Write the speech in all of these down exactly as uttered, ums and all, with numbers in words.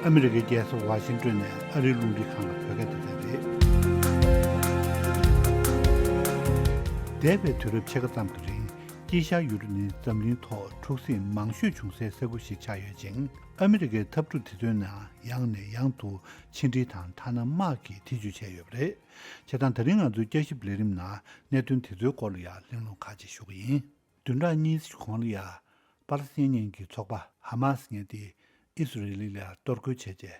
ཨ་མི་རི་ཀའི་རྒྱལ་ས་ཝ་ཤིང་ཏོན་ནས་ཨ་རིའི་རླུང་འཕྲིན་ཁང་གི་བོད་སྐད་སྡེ་ཚན་རེད། འདས་པའི་དུས་རབས་ཕྱེད་ཀ་ཙམ་གྱི་རིང་དཀྱིལ་ཤར་ཡུལ་གྲུ་ནི་འཛམ་གླིང་ཐོག་འཁྲུག་ཟིང་མང་ཤོས་བྱུང་སའི་ས་ཁུལ་ཞིག་ཆགས་ཡོད་ཅིང་། ཨ་མི་རི་ཀའི་འཐབ་འཁྲུག་དེ་ཚོའི་ནང་ཡང་ནས་ཡང་དུ་ཕྱི་འབྲེལ་དང་ཐ་ན་དམག་གིས་ཐེ་ཇུས་བྱས་ཡོད་པ་རེད། བྱས་ཙང་ད་རིང་ང་ཚོའི་བསྐྱར་ཞིབ་ལས་རིམ་ནང་གནད་དོན་དེ་ཚོའི་སྐོར་ལ་ཡང་གླེང་སློང་ཁག་ཅིག་ཞུ་གི་ཡིན། བདུན་ཕྲག་གཉིས་གོང་ལ་ཡ། པ་ལི་སི་ཐན་གྱི་ཚོགས་པ་ཧ་མ་སི་ངེས་དེ་ཨི་སི་རེ་ལི་ལ་གཏོར་རྒོལ་བྱས་རྗེས།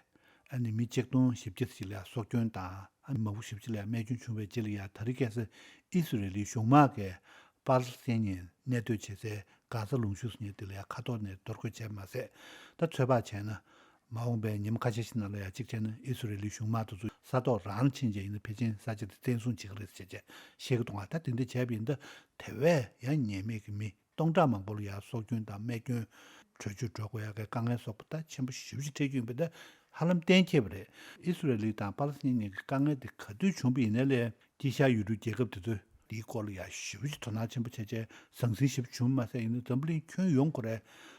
ཨ་ནི་མི་ཆིག་སྟོང་བཞི་བརྒྱ་ཞིག་ལ་སྲོག་སྐྱོན་དང་ཨ་ནི་མང་པོ་ཞེ་པོ་ཅིག་ལ་རྨས་སྐྱོན་བྱུང་བའི་རྗེས་ལ་ཡ། ད་རེས་ཁ་སང་ཨི་སི་རེ་ལིའི་གཞུང་དམག་གིས་པ་ལི་སི་ཐན་གནས་སྡོད་བྱེད་སའི་གྷ་ས་ལུང་གཤོང་ཟེར་མཁན་དེ་ལ་ཡ་མཁའ་ཐོག་ནས་གཏོར་རྒོལ་བྱས་མ་ཟད། ད་ཚོད་དཔག་བྱས་ན། མ་འོངས་པའི་ཉིན་མོ་ཁ་ཤས་ཤིག་ནང་ལ་ཡ་གཅིག་བྱས་ན་ཨི་སི་རེ་ལིའི་གཞུང་དམག་དེ་ཚོ་ས་ཐོག་རང་ཕྱིན་རྗེས་ཡིན་ན་ཕལ་ཆེར་ས་ཆ་དེ་བཙན་བཟུང་བྱེད་ཀྱི་རེད་ཟེར་བྱས་བཤད་ཀྱི་འདུག་ཨ། ད་དེ་འདྲ་བྱས་པ་ཡིན་ད་དེ་བས་ཡང་ཉེས་མེད་ཀྱི་མི་སྟོང་ཕྲག་མང་པོ་ལ་ཡ་སྲོག་སྐྱོན་དང་རྨས་སྐྱོན། འགྲོ་ཆུ་འགྲོ་དགོས་ཡག་གི་དཀའ་ངལ་སོགས་པ་ད་ཆེན་པོ་ཞེ་པོ་ཅིག་འཕྲད་རྒྱུ་ཡིན་པ་ད་ཧ་ལམ་གཏན་འཁེལ་བ་རེད། ཨི་སི་རེ་ལི་དང་པ་ལི་སི་ཐན་གཉིས་ཀྱི་དཀའ་ངལ་དེ་ག་དུས་བྱུང་བ་ཡིན་ནའི་ལས། དཀྱིལ་ཤར་ཡུལ་གྲུའི་རྒྱལ་ཁབ་དེ་ཚོས་དེའི་སྐོར་ལ་ཡ་ཞེ་པོ་ཅིག་དོ་སྣང་ཆེན་པོ་བྱས་བྱས་ཟང་ཟིང་ཞེ་པོ་བྱུང་མ་ཟད་ཡིན་ན་འཛམ་བུ་གླིང་ཁྱོན་ཡོངས་ཁོ་རའི་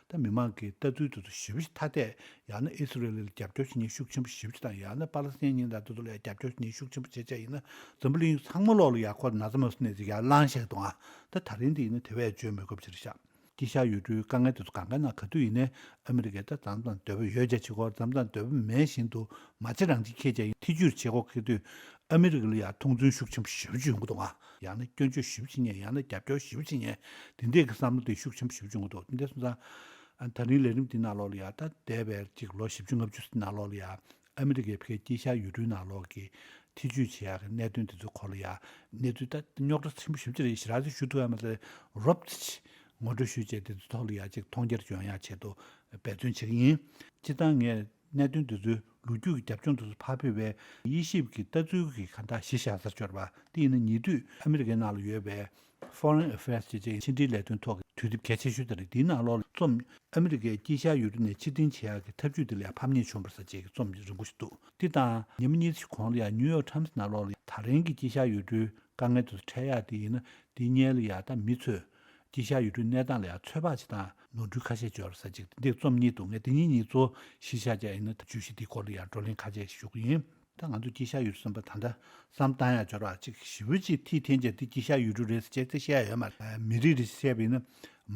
ད་མི་མང་གི་ལྟ་ཚུལ་དེ་ཚོ་ཞེ་པོ་ཅིག་ཐ་དད། ཡང་ན་ཨི་སི་རེ་ལི་ལ་རྒྱབ་སྐྱོར་བྱེད་མཁན་ཤུགས་ཆེན་པོ་ཞེ་པོ་ཅིག་དང་། ཡང་ན་པ་ལི་སི་ཐན་གཉིས་དང་དེ་ཚོ་ལ་ཡ་རྒྱབ་སྐྱོར་བྱེད་མཁན་ཤུགས་ཆེན་པོ་བྱས་བྱས་ཡིན་ན་འཛམ་བུ་གླིང་ཚང་མ་ལོག་ལ་ཡ་ཁོ་ན་ཚ་མ་སུ་ནས་ཅིག་ཡར་ལངས་བཞག་འདུག་ཨ། ད་ད་རིང་དེ་ཡིན་ན་དེ་བས་བརྗོད་མི་དགོས་པ་ཅིག་རེད་ཤག་དཀྱིལ་ཤར་ཡུལ་གྲུའི་དཀའ་ངལ་དེ་ཚོ་གང་ག་ན་ག་དུས་ཡིན་ནའི་ཨ་མི་རི་ཀས་ད་མཚམས་མཚམས་འདོད་པ་ཡོད་ཅེས་བྱེད་སྐོར། མཚམས་མཚམས་འདོད་པ་མེད་བཞིན་དུ་མ་བྱེད་རང་བྱེད་ཁྱེད་ཅག་ཡིན་ཐེ་ཇུས་བྱེད་སྐོར་ཁེལ་དུས་ཨ་མི་རི་ཀ་ལ་ཡང་མཐོང་ཚུལ་ཤུགས་ཆེན་པོ་ཞེ་པོ་ཅིག་ཡོང་གི་འདུག་ཨ། ཡང་ན་སྐྱོན་བརྗོད་ཞེ་པོ་བྱེད་མཁན། ཡང་ན་རྒྱབ་སྐྱོར་ཞེ་པོ་བྱེད་མཁན། དེ་འདྲས་ཀྱི་བསམ་བློ་དེ་ཤུགས་ཆེན་པོ་ཞེ་པོ་ཅིག་ཡོང་གི་འདུག་དེ་འདྲ་སོང་ཙང་། ཨ། ད་རིང་ལས་རིམ་འདི་ནང་ལོགས་ལ་ཡང་ད་འདས་པའི་གཅིག་ལོ་བཞི་བཅུ་ལྔ་བཅུ་ནང་ལོགས་ལ་ཡང་ཨ་མི་རི་ཀའི་ཕ་གིའི་དཀྱིལ་ཤར་ཡུལ་གྲུའི་ནང་ལོགས་ཀྱི་ཐེ་ཇུས་བྱེད་ཡག་གི་གནད་དོན་དེ་ཚོའི་སྐོར་ལ་ཡང་གནས་ཚུལ་ད་རྙོག་དྲ་ཆེན་པོ་ཞེ་པོ་ཅིག་རེད། ཞེ་དྲག་ཅིག་ཞུ་ཐུབ་ཡ་མ་རེད། རོབ་ཙམ་ཅིག་ངོ་སྤྲོད་ཞུས་བྱས་དེ་ཚོའི་ཐོག་ལ་ཡང་ཅིག་མཐོང་རྒྱ་ཡོང་ཡག་ཆེད་དུ་འབད་བརྩོན་བྱེད་ཀྱི་ཡིན། སྤྱིར་བཏང་ངས་གནད་དོན་དེ་ཚོའི་ལོ་རྒྱུས་ཀྱི་རྒྱབ་ལྗོངས་དེ་ཚོ་ཕར་ཕུད་པའི་དབྱེ་ཞིབ་ཀྱི་ལྟ་ཚུལ་གྱི་གང་ལྟར་གཞི་བཞག་སར་འབྱོར་བ་དེ་ཡིན་ན། ཉེ་དུས་ཨ་མི་རི་ཀའི་ནང་ལ་ཡོད་པའི་Foreign Affairs ཅེས་བྱའི་ཕྱི་འབྲེལ་ལས་དོན་ཐོག་གི་དུས་དེབ་གལ་ཆེ་ཤོས་དེ་རེད། དེའི་ནང་ལོགས་ལ་རྩོམ། ཨ་མི་རི་ཀའི་དཀྱིལ་ཤར་ཡུལ་གྲུ་ནས་ཕྱིར་འཐེན་བྱེད་ཡག་གི་ཐབས་ཇུས་དེ་ལ་ཡང་ཕམ་ཉེས་བྱུང་བ་ཟེར་བྱས་ཀྱི་རྩོམ་རིང་པོ་ཞིག་འདུག་དེ་དང་ཉིན་མོ་གཉིས་ཤིག་གོང་ལ་ཡང་ནིའུ་ཡོག་ཊའིམ་སི་ནང་ལོགས་ལ་ད་རིང་གི་དཀྱིལ་ཤར་ཡུལ་གྲུའི་དཀའ་ངལ་དེ་ཚོ་འཕྲད་ཡག་དེ་ཡིན་ན། དེའི་སྔོན་ལ་ཡང་ད་མི་ཚོས་དཀྱིལ་ཤར་ཡུལ་གྲུའི་གནས་སྟངས་ལ་ཡང་ཚོད་དཔག་བྱེད་སྟངས་ནོར་འཁྲུལ་ཁ་ཤས་འབྱོར་ཟེར་ཅིག་དེ་འདྲའི་རྩོམ་གཉིས་འདུག་ངས་དེ་གཉིས་གཉིས་གཙོ་བོ་གཞི་བཞག་བྱས་ཡིན་ན། ད་བརྗོད་གཞི་དེའི་སྐོར་ལ་ཡང་བགྲོ་གླེང་ཁ་ཤས་ཤིག་ཞུ་གི་ཡིན། ད་ང་ཚོ་དཀྱིལ་ཤར་ཡུལ་གྲུ་ཟེར་བ་ད་ལྟ་བསམ་བཏང་ཡག་འབྱོར་བ་ཅིག་ཞེ་པོ་ཅིག་ཐིག་འཐེན་བྱས་དེ་དཀྱིལ་ཤར་ཡུལ་གྲུ་རེད་ཟེར་བྱས་དེ་བཤད་ཡ་ཡོད་མ་རེད། མི་རིགས་རེ་བཤད་པ་ཡིན་ན།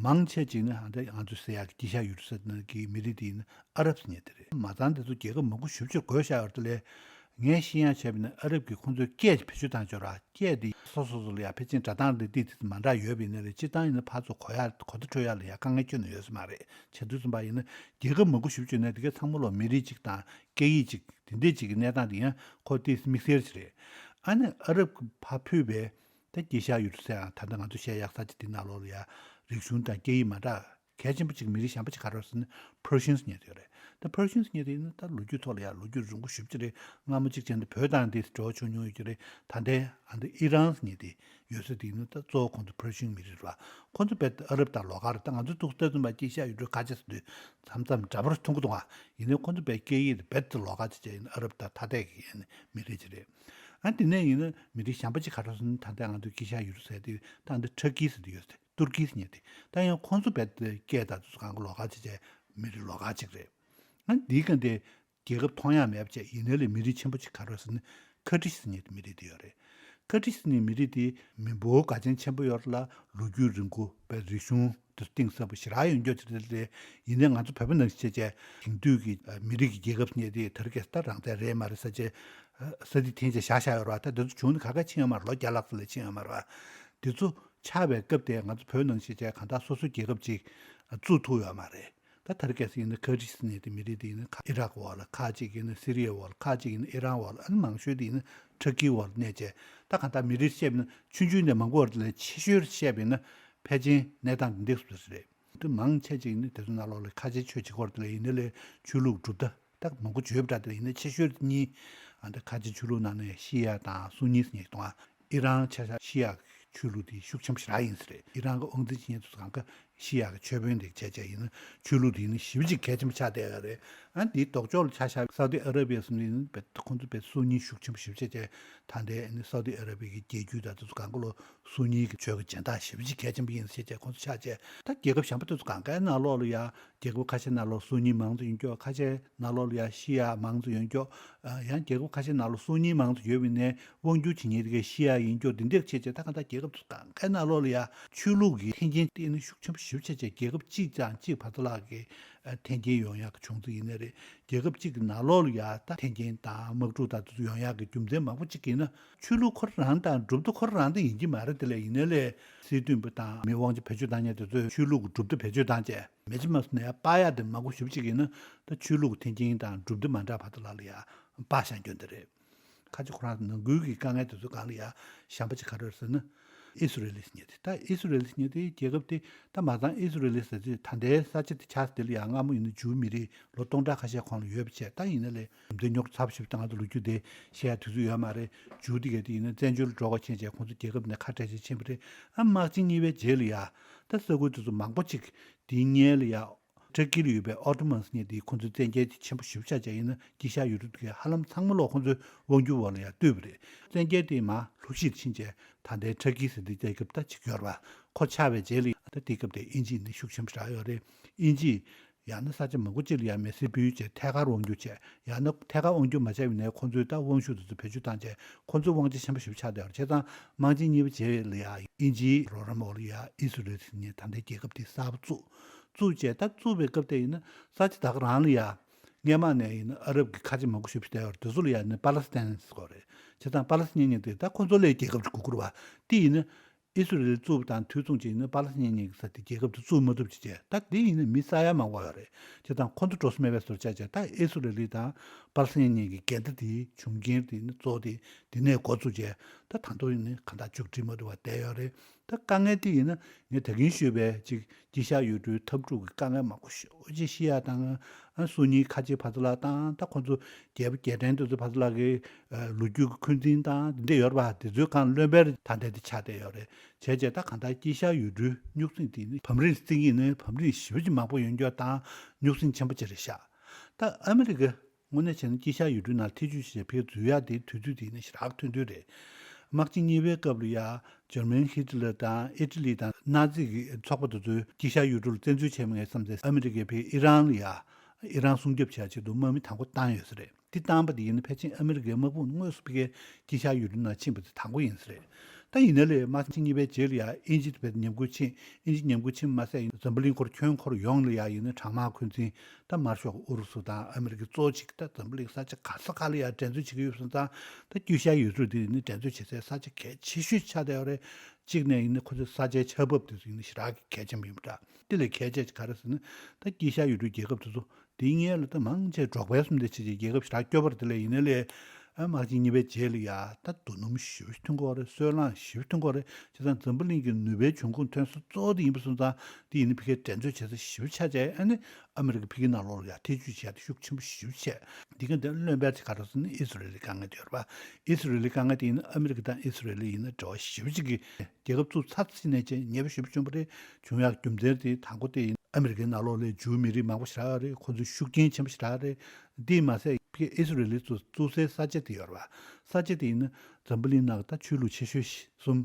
མང་ཆེ་ཅིག་ནི་ཧ་ད་ང་ཚོས་ཟེར་ཡག་གི་དཀྱིལ་ཤར་ཡུལ་གྲུ་ཟེར་ནི་གི་མི་རིགས་དེ་ཡིན་ན་ཨ་རབ་ཟེར་མཁན་དེ་རེད། མ་ཚང་དེ་ཚོ་རྒྱལ་ཁབ་མང་པོ་ཞེ་པོ་ཅིག་བགོས་བཞག་ཡོད་རེད་དེ་ལས། ངས་ཤེས་ཡག་བྱས་པ་ཡིན་ན་ཨ་རབ་ཀྱིས་ཁོང་ཚོའི་སྐད་ཀྱི་བེད་སྤྱོད་བཏང་ཡོད་རེད། སྐད་དེ་སོ་སོ་སོ་ལ་ཡང་ཕལ་ཆེར་སྒྲ་གདངས་རེ་ཏིག་ཏིག་མ་འདྲ་ཡོད་པ་ཡིན་ན་རེད། སྤྱིར་བཏང་ཡིན་ན་ཕར་ཚུར་གོ་ཡག་གོ་བརྡ་འཕྲོད་ཡག་ལ་ཡང་དཀའ་ངལ་ཁྱོན་ནས་ཡོད་ས་མ་རེད། བྱས་དུས་ཙམ་པ་ཡིན་ན་རྒྱལ་ཁབ་མང་པོ་ཞེ་པོ་ཅིག་ཡོད་ན་དེ་གའི་ཚང་མ་ལོ་མི་རིགས་གཅིག་དང་སྐད་ཡིག་གཅིག་དེ་འདྲས་ཅིག་གི་གནས་སྟངས་དེ་ཡང་ཁོ་ཏིག་དམིགས་བསལ་ཅིག་རེད། ཨ་ནི་ཨ་རབ་ཀྱིས་ཕར་ཕུད་པའི་ད་དཀྱིལ་ཤར་ཡུལ་གྲུ་ཟེར་ཡང་ད་ལྟ་ང་ཚོ་བཤད་ཡག་ས་ཆ་དེ་ནང་ལོགས་ལ་ཡང་རིག་གཞུང་དང་སྐད་ཡིག་མ་འདྲ། གལ་ཆེན་པོ་གཅིག་མི་རིགས་གཞན་པ་གཅིག་ག་རེ་ཟེར་ན་Persians ཟེར་མཁན་དེ་རེད། ད་Persians ཟེར་མཁན་དེ་ཡིན་ན་ད་ལོ་རྒྱུས་ཐོག་ལ་ཡང་ལོ་རྒྱུས་རིང་པོ་ཞེ་པོ་ཅིག་རེད། སྔ་མོ་གཅིག་བྱས་ན་བོད་དང་དེ་འབྲེལ་བ་བྱུང་མྱོང་ཡོད་ཀྱི་རེད། ད་ལྟའི་ཨ་འདི་ཨི་རན་ཟེར་མཁན་དེ་ཡོད་ས་དེ་ཡིན་ན་ད་གཙོ་བོ་ཁོང་ཚོ་Persian མི་རིགས་རེད་པ། ཁོང་ཚོ་རྦད་ཨ་རབ་དང་ལོགས་ཀ་རེད། ད་ང་ཚོ་ཏོག་ཙམ་ལྟ་ཙམ་པ་དཀྱིལ་ཤར་ཡུལ་གྲུ་ཁ་ཆེ་ཟེར་དུས་མཚམས་མཚམས་འདྲ་པོ་རེ་མཐོང་གི་འདུག་ཨ། ཡིན་ནའི་ཁོང་ཚོ་རྦད་སྐད་ཡིག་རྦད་དེ་ལོགས་ཀ་ཅིག་བྱས་ཡིན་ན་ཨ་རབ་དང་ཐ་དད་ཀྱི་ཡིན་མི་རིགས་ཅིག་རེད། ཨ་དེ་ནས་ཡིན་ན་མི་རིགས་གཞན་པ་ཅིག་ག་རེ་ཟེར་ན་ད་ལྟ་ང་ཚོ་དཀྱིལ་ཤར་ཡུལ་གྲུ་ཟེར་དུས་ད་འདི་ཊར་ཀི་ཟེར་དུས་ཡོད་ས་རེད། ཏུར་ཀི་ཟེར་མཁན་དེ། ད་ཡང་ཁོང་ཚོ་རྦད་དེ་སྐད་དང་དེ་ཚོ་གང་ག་ལོགས་ཀ་ཅིག་བྱས་མི་རིགས་ལོགས་ཀ་ཅིག་རེད། ཨ་འདིའི་སྒང་དེ་རྒྱལ་ཁབ་མཐོང་ཡག་མེད་པ་བྱས། ཡིན་ནའི་ལས་མི་རིགས་ཆེན་པོ་ཅིག་ག་རེ་ཟེར་ན་ཁར་ཌིཤ་ཟེར་མཁན་དེ་མི་རིགས་དེ་ཡོད་རེད། ཁར་ཌིཤ་ཟེར་མཁན་མི་རིགས་དེ་མི་འབོར་དགའ་ཆེན་ཆེན་པོ་ཡོད་རེད་ལ། ལོ་རྒྱུས་རིང་པོ་བའི་རིག་གཞུང་དེ་གཏིང་ཟབ་པོ་ཞེ་དྲག་ཡོད་རྒྱུ་ཅིག་རེད་དེ། ཡིན་ནའི་ང་ཚོ་བོད་པ་ནང་བཞིན་བྱས་བྱས་དེང་དུས་ཀྱི་མི་རིགས་ཀྱི་རྒྱལ་ཁབ་ཟེར་མཁན་དེ་དེ་རིང་ཁ་སང་ད་རང་བཙན་རེད་མ་རེད་ཟེར་བྱས་ས་དེ་འཐེན་བྱས་བཞག་བཞག་ཡོད་རེད་པ། ད་དེ་ཚོ་བྱུང་ནས་ག་ག་ཕྱིན་ཡོད་མ་རེད། ལོ་བརྒྱ་ལྷག་ཙམ་ལས་ཕྱིན་ཡོད་མ་རེད་པ། དེ་ཚོ་ཆགས་པའི་སྐབས་དེ་ང་ཚོ་བོད་ནང་བཞིན་བྱས་གང་ལྟར་སོ་སོའི་རྒྱལ་ཁབ་ཅིག་བཙུགས་ཐུབ་ཡོད་མ་རེད། ད་དེ་རིང་ཁ་སང་ཡིན་ན་ཁར་ཌིཤ་ཟེར་མཁན་དེ་མི་རིགས་དེ་ཡིན་ན་ཁ་ཨི་རག་འོག་ལ། ཁ་ཅིག་ཡིན་ན་སི་རི་ཡའི་འོག་ལ། ཁ་ཅིག་ཡིན་ན་ཨི་རན་འོག་ལ། ཨ་ནི་མང་ཤོས་དེ་ཡིན་ན་ཊར་ཀིའི་འོག་ལ་གནས་བྱས། ད་གང་ལྟར་མི་རིགས་བཤད་པ་ཡིན་ན་ཆུང་ཆུང་ནས་མང་པོ་བར་དུ་ལས་ཆེ་ཤོས་བཤད་པ་ཡིན་ན་ཕལ་ཆེར་གནས་སྟངས་འདི་འདྲ་ཞིག་རེད། དེ་མང་ཆེ་ཅིག་ཡིན་ན་དེ་ཚོ་ནང་ལོགས་ལ་ཁ་ཆེ་ཆོས་བྱེད་སྐོར་དེ་ལ་ཡིན་ན་ལས་ཆོས་ལུགས་གྲུབ་མཐའ་ད་མང་པོ་བརྗོད་པ་འདྲ། དེ་ལ་ཡིན་ན་ཆེ་ཤོས་གཉིས། ཨ་ད་ཁ་ཆེ་ཆོས་ལུགས་ནང་ནས་ཤི་ཡ་དང་སུ་ཉི་ཟེར་མཁན་དང་། ཨི་རན་ཆ་ཤས་ཤི་ཡ་ཆོས་ལུགས་དེ་ཤུགས་ཆེན་པོ་ཞེ་དྲག་ཡིན་ས་རེད། ཨི་རན་གྱི་དབང་འཛིན་བྱེད་མཁན་ཚོ་གང་ག་ཤི་ཡ་གི་ཆོས་དཔོན་དེ་བྱས་བྱས་ཡིན་ན་ཆོས་ལུགས་དེ་ཡིན་ན་ཞེ་པོ་ཅིག་གལ་ཆེན་པོ་ཆགས་བསྡད་ཡོད་རེད། ཨ་འདིའི་ལྡོག་ཕྱོགས་ལ་ཆ་བཞག་སའུ་ཏི་ཨ་ར་བི་ཡ་སོང་ནས་ཁོང་ཚོ་བས་སུ་ཉིའི་ཤུགས་ཆེན་པོ་ཞེ་པོ་ཅིག་བྱས། ད་ལྟའི་ཨ་ནི་སའུ་ཏི་ཨ་ར་བི་ཡའི་རྒྱལ་རྒྱུད་དང་དེ་ཚོ་གང་ག་ལོ་སུ་ཉིའི་གི་ཆོས་ཀྱི་སྦྱིན་བདག་ཞེ་པོ་ཅིག་གལ་ཆེན་པོ་ཡིན་ཟེར་བྱས་ཁོང་ཚོ་ཆགས་བྱས། ད་རྒྱལ་ཁབ་གཞན་པ་དེ་ཚོ་གང་གའི་ནང་ལོགས་ལ་ཡ་རྒྱལ་ཁབ་ཁ་ཤས་ནང་ལོགས་སུ་ཉི་མང་ཙམ་ཡོད་མཁན། ཁ་ཤས་ནང་ལོགས་ལ་ཡ་ཤི་ཡ་མང་ཙམ་ཡོད་མཁན། ཡང་རྒྱལ་ཁབ་ཁ་ཤས་ནང་ལོགས་སུ་ཉི་མང་ཙམ་ཡོད་པ་ནས་དབང་སྒྱུར་བྱེད་མཁན་དེ་གས་ཤི་ཡ་ཡིན་མཁན། དེ་འདྲ་བྱས་བྱས་ད་གང་ལྟར་རྒྱལ་ཁབ་དེ་ཚོ་གང་གའི་ནང་ལོགས་ལ་ཡ་ཆོས་ལུགས་ཀྱི་འཐེན་འཁྱེར་དེ་ནི་ཤུགས་ཆེན་པོ་ཞེ་པོ་ཅིག་བྱས་བྱས། རྒྱལ་ཁབ་གཅིག་དང་གཅིག་བར་དུ་ལ་གི་འཐེན་འཁྱེར་ཡོང་ཡག་གི་བྱུང་ཚུལ་ཡིན་ནི་རེད། རྒྱལ་ཁབ་གཅིག་གི་ནང་ལོགས་ལ་ཡ་ད་འཐེན་འཁྱེར་དང་དམག་འཁྲུག་དང་དེ་ཚོ་ཡོང་ཡག་གི་རྒྱུ་མཚན་མང་པོ་ཅིག་ཡིན་ན། ཆོས་ལུགས་ཁོ་རང་དང་གྲུབ་མཐའ་ཁོ་རང་དེ་ཡིན་གྱི་མ་རེད། དེ་ལས་ཡིན་ནའི་ལས་སྲིད་དོན་པ་དང་མི་དབང་ཆ་བེད་སྤྱོད་བཏང་མཁན་དེ་ཚོས་ཆོས་ལུགས་ཀྱི་གྲུབ་མཐའ་བེད་སྤྱོད་བཏང་བྱས། མེ་ཆི་མ་སུ་ནས་ཡ་སྤར་ཡག་དེ་མང་པོ་ཞེ་པོ་ཅིག་ཡིན་ན། ད་ཆོས་ལུགས་འཐེན་འཁྱེར་དང་གྲུབ་མཐའ་མ་འདྲ་བར་དུ་ལ་ལ་ཡ་སྤར་བཞག་རྒྱུ་འདི་རེད། ཁ་ཆེ་ཁོ་རང་ནང་ཁུལ་གྱི་དཀའ་ངལ་དེ་ཚོ་སྒང་ལ་ཡ་གཞན་པ་ཅིག་ག་རེ་རེད་ཟེར་ན། ཨི་སི་རེལ་ཟེར་མཁན་དེ། ད་ཨི་སི་རེལ་ཟེར་མཁན་དེ་རྒྱལ་ཁབ་དེ་ད་མ་ཚང་ཨི་སི་རེལ་ཟེར་དུས་ད་ལྟའི་ས་ཆ་དེ་ཆགས་དེ་ལ་ཡ་སྔ་མོ་ཡིན་ན་ཇུའུ་མི་རིགས་ལོ་སྟོང་ཕྲག་ཁ་ཤས་གོང་ལ་ཡོད་པ་བྱས། ད་ཡིན་ན་ལས་འདི་རྙོག་ཚ་པོ་ཞིག་བཏང་། ང་ཚོ་ལོ་རྒྱུས་དེ་བཤད་ཡ་དུས་ཚོད་ཡོད་མ་རེད། ཇུའུ་དེ་གས་དེ་ཡིན་ན་བཙན་བྱོལ་ལ་འགྲོ་དགོས་ཕྱིན་བྱས་ཁོང་ཚོ་རྒྱལ་ཁབ་ནས་ཁ་བྲལ་བྱས་ཕྱིན་པ་རེད། ཨ་དམག་ཆེན་གཉིས་པའི་རྗེས་ལ་ཡ་ད་ས་ཁུལ་དེ་ཚོ་མང་པོ་ཅིག་དེའི་སྔོན་ལ་ཡ་ཏུར་ཀི་ལ་ཡོད་པའི་ཨོ་ཏོ་མན་ཟེར་མཁན་དེ་ཁོང་ཚོའི་བཙན་རྒྱལ་དེ་ཆེན་པོ་ཞེ་པོ་ཆགས་བྱས། ཡིན་ན་དཀྱིལ་ཤར་ཡུལ་གྲུ་དེ་གས་ཧ་ལམ་ཚང་མ་ལོག་ཁོང་ཚོའི་དབང་སྒྱུར་འོག་ལ་ཡ་བཏུས་པ་རེད། བཙན་རྒྱལ་དེ་མར་ལྷོ་གཞིས་ཕྱིན་བྱས་ད་ལྟའི་ཏུར་ཀི་ཟེར་དེ་རྒྱལ་ཁབ་ད་ཅིག་ཡོད་རེད་པ། ཁོ་ཆགས་པའི་རྗེས་ལ་ད་དེ་སྐབས་དེ་དབྱིན་ཇི་ནི་ཤུགས་ཆེན་པོ་རག་ཡོད་རེད། དབྱིན་ཇི་ཡང་ན་ས་ཆ་མང་པོ་ཅིག་ལ་ཡ་མེ་སྲེག་ཕུལ་བྱས་ཐད་ཀར་དབང་སྒྱུར་བྱས། ཡང་ན་ཐད་ཀར་དབང་སྒྱུར་མ་བྱས་པ་ཡིན་ནའི་ཁོང་ཚོས་ད་དབང་ཤུགས་དེ་ཚོ་བེད་སྤྱོད་བཏང་བྱས་ཁོང་ཚོའི་དབང་ཆ་ཆེན་པོ་ཞེ་པོ་ཆགས་བསྡད་ཡོད་རེད། བྱས་ཙང་དམག་ཆེན་གཉིས་པའི་རྗེས་ལ་ཡ་དབྱིན་ཇིའི་རོགས་རམ་འོག་ལ་ཡ་ཨི་སི་རེལ་ཟེར་མཁན་ད་ལྟའི་རྒྱལ་ཁབ་དེ་གསར་པ་བཙུགས། བཙུགས་བྱས་ད་བཙུགས་པའི་སྐབས་དེ་ཡིན་ན་ས་ཆ་ད་ག་རང་ལ་ཡ་སྔོན་མ་ནས་ཡིན་ན་ཨ་རབ་ཀྱི་ཁ་ཆེ་མང་པོ་ཞེ་པོ་ཞིག་བསྡད་ཡོད་རེད། དེ་ཚོ་ལ་ཡ་ནི་པ་ལེ་སི་ཐན་ཟེར་གྱི་ཡོད་རེད། བྱས་ཙང་པ་ལེ་སི་ཐན་གཉིས་དེ་ད་ཁོང་ཚོ་ལ་རྒྱལ་ཁབ་ཅིག་དགོས་ཀྱི་རེད་པ། དེ་ཡིན་ན་ཨི་སི་རེལ་བཙུགས་པ་དང་དུས་མཚུངས་ཅིག་ཡིན་ན་པ་ལེ་སི་ཐན་གཉིས་ཀྱི་ས་དེ་རྒྱལ་ཁབ་དེ་བཙུགས་མ་ཐུབ་ཅིག་བྱས། ད་དེ་ཡིན་ན་མི་ས་ཡ་མང་པོ་ཡོད་རེད། བྱས་ཙང་ཁོང་ཚོ་འགྲོ་ས་མེད་པའི་བཟོ་ཆགས་བྱས། ད་ཨི་སི་རེལ་དང་པ་ལེ་སི་ཐན་གཉིས་ཀྱི་འགལ་ཟླ་དེའི་འབྱུང་རྐྱེན་དེ་ཡིན་ན་གཙོ་བོ་དེ་དེ་ནས་འགོ་བཙུགས་བྱས། ད་ད་དུང་ཡིན་ན་གང་ལྟར་མཇུག་སྒྲིལ་མ་ཐུབ་པ་བསྡད་ཡོད་རེད། ད་དཀའ་ངལ་དེ་ཡིན་ན་ངས་ད་གིན་ཞུས་པའི་ཅིག་དཀྱིལ་ཤར་ཡུལ་གྲུའི་འཐབ་འཁྲུག་གི་དཀའ་ངལ་མང་པོ་ཞེ་པོ་ཅིག་ཤི་ཡ་དང་། ཨ་སུ་ཉིའི་ཁ་ཆེ་བར་དུ་ལ་དང་། ད་ཁོང་ཚོ་རྒྱལ་པོ་རྒྱལ་ཕྲན་དེ་ཚོ་བར་དུ་ལ་གི་ལོ་རྒྱུས་ཀྱི་འཁོན་འཛིན་དང་དེ་འདྲ་ཡོད་རེད་པ། དེ་ཚོའི་སྒང་བློན་དཔོན་ད་ལྟ་དེ་ཆགས་བསྡད་ཡོད་རེད། བྱས་བྱས་ད་གང་ལྟར་དཀྱིལ་ཤར་ཡུལ་གྲུའི་རྙོག་ཟིང་དེ་ནི་བམ་རིམ་བརྩི་གི་ནི་བམ་རིམ་ཞེ་པོ་ཅིག་མང་པོ་ཡོད་རྒྱུ་དང་རྙོག་ཟིང་ཆེན་པོ་ཅིག་རེད་ཤག་ད་ཨ་མི་རི་ཀ་དངོས་གནས་བྱས་ན་དཀྱིལ་ཤར་ཡུལ་གྲུའི་ནང་ཐེ་བྱུས་བྱས་ཕར་འཛུལ་ཡག་དེ་དུས་ཚོད་དེ་ནི་ཞེ་དྲག་ཐུང་ཐུང་རེད། དམག་ཆེན་གཉིས་པའི་སྐབས་ལ་ཡ་འཇར་མན་ཧི་ཏི་ལར་དང་ཨི་ཊ་ལི་དང་ནཱ་ཛི་གི་ཚོགས་པ་དེ་ཚོས་དཀྱིལ་ཤར་ཡུལ་གྲུ་ལ་བཙན་འཛུལ་བྱས་མེད་བསམ་སྟེ་ཨ་མི་རི་ཀས་ཕར་ཨི་རན་ལ་ཡ་ཨི་རན་སྲུང་སྐྱོབ་བྱེད་ཡག་ཆེད་དུ་དམག་མི་དང་པོ་བཏང་ཡོད་ས་རེད། དེ་བཏང་པ་དེ་ཡིན་ན་ཕལ་ཆེར་ཨ་མི་རི་ཀའི་དམག་དཔུང་དངོས་སུ་ཕ་གིའི་དཀྱིལ་ཤར་ཡུལ་གྲུ་ནང་ཕྱིན་པ་དེ་དང་པོ་ཡིན་ས་རེད། ད་ཡིན་ན་ལས་དམག་ཆེན་གཉིས་པའི་རྗེས་ལ་ཡ་དབྱིན་ཇི་དེ་བས་ཉམས་རྒུད་ཕྱིན། དབྱིན་ཇི་ཉམས་རྒུད་ཕྱིན་མ་ཟད་ཡིན་འཛམ་བུ་གླིང་འཁོར་ཁྱོན་འཁོར་ཡོངས་ལ་ཡ་ཡིན་ན་གྲང་དམག་འཁོན་འཛིན། ད་དམར་ཤོག་ཨུ་རུ་སུ་དང་ཨ་མི་རི་ཀ་གཙོ་བོ་གཅིག་ད་འཛམ་བུ་གླིང་ས་ཆ་ག་ས་ག་ལ་ཡ་འགྲན་རྩོད་བྱེད་ཀྱི་ཡོད་པ་སོང་ཙང་། ད་དཀྱིལ་ཤར་ཡུལ་གྲུ་དེ་ཡིན་ན་འགྲན་རྩོད་བྱེད་སའི་ས་ཆ་གལ་ཆེ་ཤོས་ཆགས་བསྡད་ཡོད་རེད། གཅིག་ནས་ཡིན་ན་ཁོ་ཚོའི་ས་ཆའི་ཆགས་བབ་དེ་ཚོ་ཡིན་ན་ཞེ་དྲག་གི་གལ་ཆེན་པོ་ཡིན་པ་འདྲ། དེ་ལས་གལ་ཆེ་ཆེ་ག་རེ་ཟེར་ན། ད་དཀྱིལ་ཤར་ཡུལ་གྲུའི་རྒྱལ་ཁབ་དེ་ཚོ་དེའི་སྔོན་ལ་ད་མང་ཆེ་འབྲོག་པའི་སུམ་དེ་ཆེ་ཆེ་རྒྱལ་ཁབ་ཞེ་དྲག་སྐྱོ་པོ་རེད། དེ་ལས་ཡིན་ན་ལས་ཨ་དམག་ཆེན་གཉིས་པའི་རྗེས་ལ་ཡ་ད་རྡོ་སྣུམ་ཞེ་པོ་ཐོན་གྱི་ཡོད་རེད། སོལ་རླངས་ཞེ་པོ་ཐོན་གྱི་ཡོད་རེད། བྱས་ཙང་འཛམ་བུ་གླིང་གི་ནུས་པའི་འབྱུང་ཁུངས་ཐོན་ས་གཙོ་བོ་དེ་ཡིན་པ་སོང་ཙང་། དེ་ཡིན་ན་ཕ་གིའི་འགྲན་རྩོད་བྱེད་ས་ཞེ་པོ་ཆགས་བྱས། ཨ་ནི་ཨ་མི་རི་ཀ་ཕ་གིའི་ནང་ལོགས་ལ་ཡ་ཐེ་བྱུས་བྱས་ཏེ་ཤུགས་ཆེན་པོ་ཞེ་པོ་བྱས། འདི་ག་འདི་བློན་དཔོན་ཅིག་ག་རེ་ཟེར་ན་ཨི་སི་རེལ་གྱི་དཀའ་ངལ་དེ་ཡོད་རེད་པ། ཨི་སི་རེལ་གྱི་དཀའ་ངལ་དེ་ཡིན་ན་ཨ་མི་རི་ཀ་དང་ཨི་སི་རེལ་ཡིན་ན་འབྲེལ་བ་ཞེ་པོ་ཅིག་གི་རྒྱལ་ཁབ་བཙུགས་ཚར་ཟིན་ནས་ཅིག་ཉེ་བོ་ཞེ་པོ་བྱུང་བ་རེད། བྱུང་ཡག་རྒྱུ་མཚན་དེ་དང་པོ་དེ་ཡིན་ཨ་མི་རི་ཀའི་ནང་ལོགས་ལ་ཇུའུ་མི་རིགས་མང་པོ་ཞེ་དྲག་རེད། ཁོ་ཚོའི་ཤུགས་རྐྱེན་ཆེན་པོ་ཞེ་དྲག་རེད། འདིས་མ་ཟད་ཨི་སི་རེལ་ལ་བཙུགས་བཙུགས་སའི་ས་ཆ་དེ་ཡོད་རེད་པ། ས་ཆ་དེ་ཡིན་ན་འཛམ་བུ་གླིང་ནང་ད་ཆོས་ལུགས་ཆེ་ཤོས་གསུམ་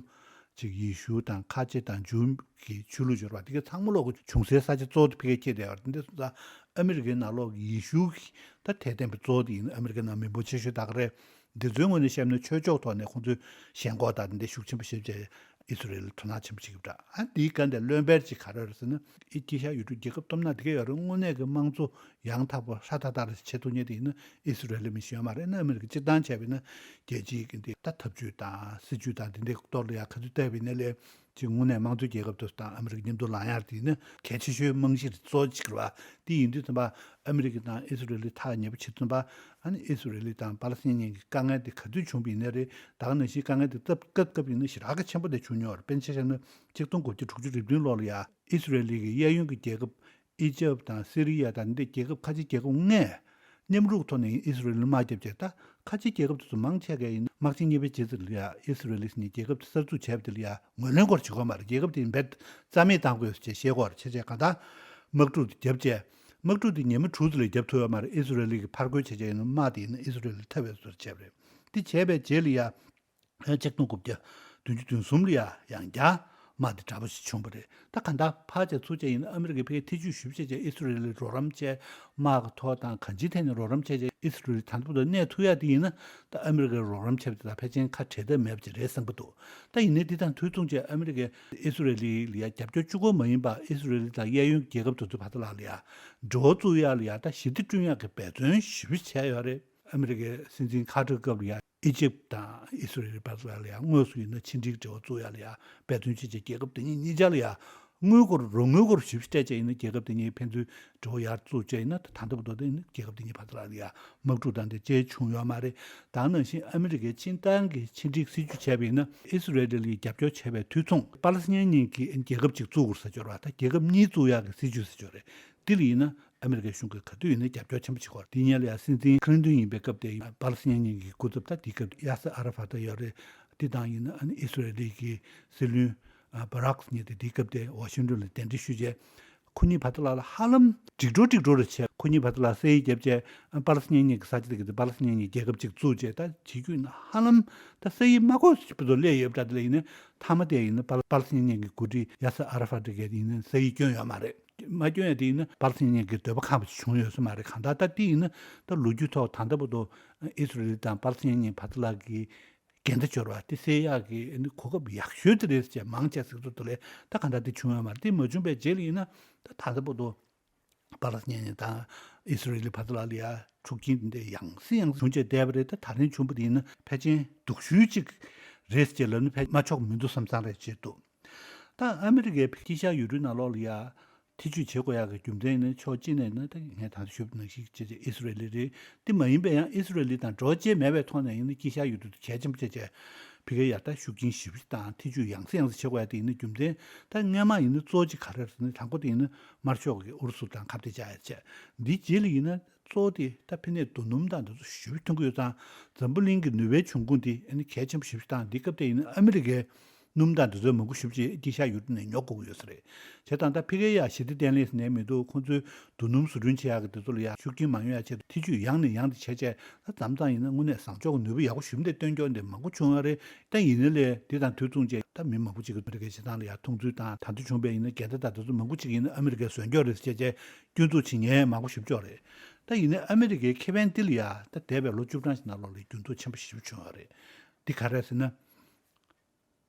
ཅིག་ཡེ་ཤུ་དང་ཁ་ཆེ་དང་ཇུའུ་གི་ཆོས་ལུགས་ཡོད་རེད་པ། དེ་ག་ཚང་མ་ལོག་གི་བྱུང་སའི་ས་ཆ་གཙོ་བོ་དེ་ཕ་གིར་ཁེལ་བསྡད་ཡོད་རེད། འདི་སོང་ཙང་ཨ་མི་རི་ཀའི་ནང་ལོགས་ཡེ་ཤུ་གི་ད་དད་ལྡན་པ་གཙོ་བོ་དེ་ཡིན་ཨ་མི་རི་ཀའི་ནང་མི་འབོར་ཆེ་ཤོས་ད་ག་རེད། འདི་ཚོའི་ངོས་ནས་བཤད་ན་ཆོས་ཕྱོགས་ཐོག་ནས་ཁོང་ཚོས་ཞེན་ཁོག་དང་འདི་འདྲ་ཤུགས་ཆེན་པོ་བྱེད་བྱས་ཨི་སི་རེལ་ལ་དོ་སྣང་ཆེན་པོ་བྱེད་ཀྱི་འདུག་ཨ་འདིའི་སྒང་དེ་བློན་དཔོན་ཅིག་ག་རེ་རེད་ཟེར་ན། ཨི་དཀྱིལ་ཤར་ཡུལ་གྲུ་རྒྱལ་ཁབ་སྟོབས་ན་དེ་ག་ཡོད་རེད། དངོས་གནས་ཀྱི་དམངས་གཙོ་ཡང་དག་པ་ཧྲ་ཐག་ཐག་རེ་བྱེད་ཐུབ་མཁན་དེ་ཡིན་ན་ཨི་སི་རེལ་ལ་མི་ཞིག་ཡོད་མ་རེད། ཨ་ནི་ཨ་མི་རི་ཀ་སྤྱིར་བཏང་བྱས་པ་ཡིན་ན་རྒྱལ་སྤྱིའི་གི་འདི་ད་འཐབ་ཇུས་དང་སྲིད་ཇུས་དང་དེ་འདྲའི་ཐོག་ལ་ཡ་ག་ཚོད་བལྟས་པ་ཡིན་ན་ལས། ཅིག་དངོས་གནས་དམངས་གཙོའི་རྒྱལ་ཁབ་དེ་དང་ཨ་མི་རི་ཀ་མཉམ་དུ་ལངས་ཡག་དེ་ནི་གལ་ཆེ་ཤོས་རྨང་གཞི་གཙོ་བོ་ཅིག་རེད་པ། དེ་ཡིན་དུས་ཙམ་པ་ཨ་མི་རི་ཀ་དང་ཨི་སི་རེལ་ཐག་ཉེ་པོ་བྱེད་ཙམ་པ། ཨ་ནི་ཨི་སི་རེལ་དང་པ་ལེ་སི་ཐན་གཉིས་ཀྱི་དཀའ་ངལ་དེ་ག་དུས་བྱུང་བ་ཡིན་ནའི་རེད། ད་ག་ནང་བཞིན་དཀའ་ངལ་དེ་སྟབས་སྐབས་སྐབས་ཡིན་ན་ཞེ་དྲག་གི་ཆེན་པོ་དེ་བྱུང་མྱོང་རེད། དཔེར་ན་ཆ་བཞག་ན་ཆིག་སྟོང་དགུ་བརྒྱ་དྲུག་ཅུ་རེ་བདུན་ལོ་ལ་ཡ་ཨི་སི་རེལ་གྱི་གཡས་གཡོན་གྱི་རྒྱལ་ཁབ་ཨི་ཇེབ་དང་སི་རི་ཡ་དང་འདི་རྒྱལ་ཁབ་ཁ་ཆེ་རྒྱལ་ཁབ་ལྔས་མཉམ་རུབ་ཐོག་ནས་ཨི་སི་རེལ་ལ་དམག་བརྒྱབ་བྱས། ད་ཁ་ཆེ་རྒྱལ་ཁབ་དེ་ཚོ་མང་ཆེ་གས་ཡིན་དམག་ཆེན་གཉིས་པའི་རྗེས་ལ་ཡ་ཨི་སི་རེལ་ཟེར་མཁན་རྒྱལ་ཁབ་དེ་གསར་འཛུགས་བྱས་པ་དེ་ལ་ཡ་ངོས་ལེན་སྐོར་བྱེད་དགོས་མ་རེད། རྒྱལ་ཁབ་དེ་རྦད་རྩ་མེད་བཏང་དགོས་ཞེས་བཤད་དགོས་རེད། བྱས་བྱས་གང་ལྟར་དམག་འཁྲུག་དེ་བརྒྱབ་བྱས། དམག་འཁྲུག་དེ་ཉི་མ་དྲུག་ཙམ་ལས་རྒྱབ་ཐུབ་ཡོད་མ་རེད། ཨི་སི་རེལ་གྱིས་ཕར་རྒོལ་བྱས་བྱས་ཡིན་ན་དམག་དེ་ཡིན་ན་ཨི་སི་རེལ་འཐབ་པའི་བཟོ་འདྲ་བྱས་པ་རེད། དེ་བྱས་པའི་རྗེས་ལ་ཡ། ཆིག་སྟོང་དགུ་བརྒྱ་བདུན་ཅུ་དོན་གསུམ་ལ་ཡ་ཡང་བསྐྱར་དམག་དེ་འདྲ་པོ་ཞིག་བྱུང་བ་རེད། ད་གང་ལྟར་ཕར་བྱས་ཚུར་བྱས་ཡིན་ན་ཨ་མི་རི་ཀས་ཕ་གིར་ཐེ་བྱུས་ཞེ་པོ་བྱས་བྱས་ཨི་སི་རེལ་ལ་རོགས་རམ་བྱས། དམག་གི་ཐོག་དང་གང་ཅིའི་ཐད་ནས་རོགས་རམ་བྱས་བྱས་ཨི་སི་རེལ་ད་ལྟ་བར་དུ་གནས་ཐུབ་ཡ་དེ་ཡིན་ན་ད་ཨ་མི་རི་ཀས་རོགས་རམ་བྱས་པ་དེ་དང་ཕལ་ཆེར་ཁ་བྲལ་ཐབས་མེད་པ་ཅིག་རེད་བསམ་གྱི་འདུག་ད་ཡིན་ནའི་འདི་དང་དུས་མཚུངས་བྱས་ཨ་མི་རི་ཀས་ཨི་སི་རེལ་ལ་ཡ་རྒྱབ་སྐྱོར་གཅིག་པོ་མ་ཡིན་པར་ཨི་སི་རེལ་དང་གཡས་གཡོན་རྒྱལ་ཁབ་དེ་ཚོ་བར་དུ་ལ་ལ་ཡ་འགྲོ་བ་བཙུགས་ཡ་ལ་ཡ་ད་ཞི་བདེ་བསྐྲུན་ཡ་གི་འབད་བརྩོན་ཞེ་པོ་བྱས་ཡོད་རེད། ཨ་མི་རི་ཀའི་སྲིད་འཛིན་ཁ་ཏར་སྐབས་ལ་ཡ་ཨི་ཇིབ་དང་ཨི་སི་རེལ་བར་ལ་ཡ་དངོས་སུ་ཡིན་ན་ཕྱི་འབྲེལ་འབྲེལ་བ་བཙུགས་ཡ་ལ་ཡ་འབད་བརྩོན་བྱེད་ཆེད་རྒྱལ་ཁབ་དེ་གཉིས་གཉིས་ཆ་ལ་ཡ་དངུལ་སྒོར་རོགས་དངུལ་སྒོར་ཞིབ་སྤྲད་བྱས་ཡིན་ན་རྒྱལ་ཁབ་དེ་གཉིས་ཕན་ཚུན་འབྲེལ་བ་ཡར་བཙུགས་བྱས་ཡིན་ན་ད་ལྟ་བར་དུ་དེ་ནི་རྒྱལ་ཁབ་དེ་གཉིས་བར་ལ་ཡ་དམག་འཁྲུག་དང་དེ་ཅི་བྱུང་ཡོད་མ་རེད། ད་ནང་བཞིན་ཨ་མི་རི་ཀའི་སྤྱིར་བཏང་གི་ཕྱི་འབྲེལ་སྲིད་ཇུས་བྱས་པ་ཡིན་ན་ཨི་སི་རེལ་ལ་རྒྱབ་སྐྱོར་བྱས་པའི་དུས་མཚུངས་པ་ལི་སི་ཐན་གཉིས་ཀྱི་རྒྱལ་ཁབ་ཅིག་བཙུགས་དགོས་ཟེར་ཡོད་རེད་བ། ད་རྒྱལ་ཁབ་གཉིས་བཙུགས་ཡག་གི་སྲིད་ཇུས་ཟེར་ཡོད་རེད། དེ་ལ་ཡིན་ན་ཨ་མི་རི་ཀའི་གཞུང་གིས་ག་དུས་ཡིན་ན་རྒྱབ་སྐྱོར་ཆེན་པོ་བྱེད་ཀྱི་ཡོད་རེད། དེ་སྔོན་ལ་ཡང་སྲིད་འཛིན་ཁི་ལིན་ཏོན་ཡིན་པའི་སྐབས་དེ་པ་ལི་སི་ཐན་གཉིས་ཀྱི་སྐུ་ཚབ་ད་དེའི་སྐབས་ཡ་སེར་ཨ་ར་ཕ་ཏ་ཡོད་རེད། དེ་དང་ཡིན་ན་ཨ་ནི་ཨི་སི་རེལ་གྱི་སྲིད་བློན་ཨ་བྷ་རག་གཉིས་དེ་དེའི་སྐབས་དེ་ཝ་ཤིང་ཏོན་ལ་གདན་འདྲེན་ཞུས་རྗེས་ཁོ་གཉིས་བར་དུ་ལ་ལ་ཧ་ལམ་འགྲིག་འགྲོ་འགྲིག་འགྲོ་རེ་བྱས། ཁོ་གཉིས་བར་དུ་ལ་སའི་རྒྱབ་བྱས་པ་ལི་སི་ཐན་གཉིས་ཀྱི་ས་ཆ་དེ་གི་དེ་པ་ལི་སི་ཐན་གཉིས་རྒྱལ་ཁབ་ཅིག་བཙུགས་རྗེས་ད་བྱེད་རྒྱུ་ཡིན་ན་ཧ་ལམ་ད་སའི་མ་གོ་ཞིག་བར་དུ་སླེབས་ཡོད་པ་འདྲ། དེ་ལ་ཡིན་ན་མཐའ་མ་དེ་ཡིན་ན་པ་པ་ལི་སི་ཐན་གཉིས་ཀྱི་འགོ་ཁྲིད་ཡ་སེར་ཨ་ར་ཕ་ཏ་གིས་ཡིན་ན་སའི་སྐྱོན་ཡོད་མ་རེད། མ་སྐྱོན་ཡ་དེ་ཡིན་ན་པ་ལི་སི་ཐན་གཉིས་ཀྱི་འདོད་པ་ཁེངས་པ་ཞིག་བྱུང་ཡོད་ས་མ་རེད། གང་ལྟར་ད་དེ་ཡིན་ན་ད་ལོ་རྒྱུས་ཐོག་ད་ལྟ་བར་དུ་ཨི་སི་རེལ་དང་པ་ལི་སི་ཐན་གཉིས་བར་དུ་ལ་གི་འགལ་ཟླ་སྦྱོར་བ་དེ་སེལ་ཡག་གི་གོ་སྐབས་ཡག་ཤོས་དེ་རེད་ཅེས་མང་ཆེ་ཟེར་གྱི་འདུག་དེ་ལས་ད་གང་ལྟར་དེ་བྱུང་ཡོད་མ་རེད། དེ་མ་བྱུང་བའི་རྗེས་ལ་ཡིན་ན་ད་ད་ལྟ་བར་དུ་པ་ལི་སི་ཐན་དང་ཨི་སི་རེལ་བར་དུ་ལ་ལ་ཡ་འཁྲུག་རྐྱེན་དེ་འདྲ་ཡང་སེ་ཡང་སེ་བྱུང་བྱས་བསྡད་པ་རེད། ད་ད་རིང་བྱུང་བ་དེ་ཡིན་ན་ཕལ་ཆེར་སྡུག་ཤོས་གཅིག་རེད་ཅེས་ལབ་ན་ཕལ་མ་ཆོག་མི་འདུག་བསམ་བསམ་རེད་བྱས་འདུག་ད་ཨ་མི་རི་ཀའི་དཀྱིལ་ཤར་ཡུལ་གྲུའི་ནང་ལོགས་ལ་ཡ་ཐེ་བྱུས་བྱེད་དགོས་ཡག་གི་རྒྱུ་མཚན་ནི་ཕྱོགས་གཅིག་ནས་ནི་ད་ངས་ད་ལྟ་ཞུས་པ་ནང་བཞིན་བྱས་བྱས་ཨི་སི་རེལ་རེད། དེ་མ་ཡིན་པའི་ཡང་ཨི་སི་རེལ་དང་འབྲེལ་བ་ཅི་མེད་པའི་ཐོག་ནས་ཡིན་ན་དཀྱིལ་ཤར་ཡུལ་གྲུ་དེ་གལ་ཆེན་པོ་བྱས་བྱས་ཕ་གིར་ཡར་ལྟ་ཤུགས་རྐྱེན་ཞེ་པོ་ཅིག་བཏང་། ཐེ་བྱུས་ཡང་སེ་ཡང་སེ་བྱེད་དགོས་ཡག་དེ་ཡིན་ན་རྒྱུ་མཚན་ད་སྔོན་མ་ཡིན་ན་གཙོ་བོ་གཅིག་ག་རེ་རེད་ཟེར་ན་དང་པོ་དེ་ཡིན་ན་དམར་ཤོག་གིས་ཨུ་རུ་སུ་དང་ཁ་གཏད་བཅག་ཡག་བྱས། འདིའི་རྗེས་ལ་ཡིན་ན་གཙོ་བོ་དེ་ད་ཕ་གིར་རྡོ་སྣུམ་དང་འདི་ཚོ་ཞེ་པོ་ཐོན་གྱི་ཡོད་ཙང་འཛམ་བུ་གླིང་གི་ནུས་པའི་འབྱུང་ཁུངས་དེ་ཨ་ནི་གལ་ཆེན་པོ་ཞེ་པོ་ཅིག་བཏང་། འདི་སྐབས་དེ་ཡིན་ན་ཨ་མི་རི་ཀའི་སྣུམ་དང་འདི་ཚོ་མང་པོ་ཞེ་པོ་ཅིག་དཀྱིལ་ཤར་ཡུལ་གྲུ་ནས་ཉོ་དགོས་ཀྱི་ཡོད་ས་རེད། བྱས་ཙང་ད་ཕ་གིར་ཡ་ཞི་བདེ་བརྟན་ལྷིང་ཟེར་ནས་མི་འདུག་ཁོང་ཚོའི་རྡོ་སྣུམ་བཟོ་སྐྲུན་བྱེད་ཡག་གི་དེ་ཚོ་ལ་ཡ་ཤུགས་རྐྱེན་མ་ཡོང་ཡ་ཆེད་དུ་ཐེ་བྱུས་ཡང་ནས་ཡང་དུ་བྱས་བྱས་ད་མཚམས་མཚམས་ཡིན་ན་དངོས་གནས་བཟང་ཕྱོགས་ཀྱི་ནུས་པ་ཡག་པོ་ཞེ་པོ་འདྲ་སྟོན་ཀྱོག་འདི་མང་པོ་བྱུང་བ་རེད། ད་ཡིན་ན་ལས་འདི་དང་དུས་མཚུངས་བྱས་ད་མི་མང་པོ་ཅིག་གིས་ཨ་མི་རི་ཀའི་བྱེད་སྟངས་ལ་ཡ་མཐོང་ཚུལ་དང་ད་དུང་བྱུང་བའི་ཡིན་ན་འགལ་ཟླ་དང་དེ་ཚོ་མང་པོ་ཅིག་ཡིན་ན་ཨ་མི་རི་ཀའི་བཟོ་ཀྱོག་རེད་ཟེར་བྱས་བྱས་སྐྱོན་འཛུགས་བྱེད་མཁན་མང་པོ་ཞེ་པོ་ཅིག་ཡོད་རེད། ད་ཡིན་ན་ཨ་མི་རི་ཀའི་ཁེ་ཕན་འདི་ལ་ཡ་ད་འདས་པའི་ལོ་བཅུ་གྲངས་ཤིག་ནང་ལོགས་ལ་འགྱུར་ལྡོག་ཆེན་པོ་ཞེ་པོ་བྱུང་བ་རེད། འདི་ག་རེ་རེད་ཟེར་ན།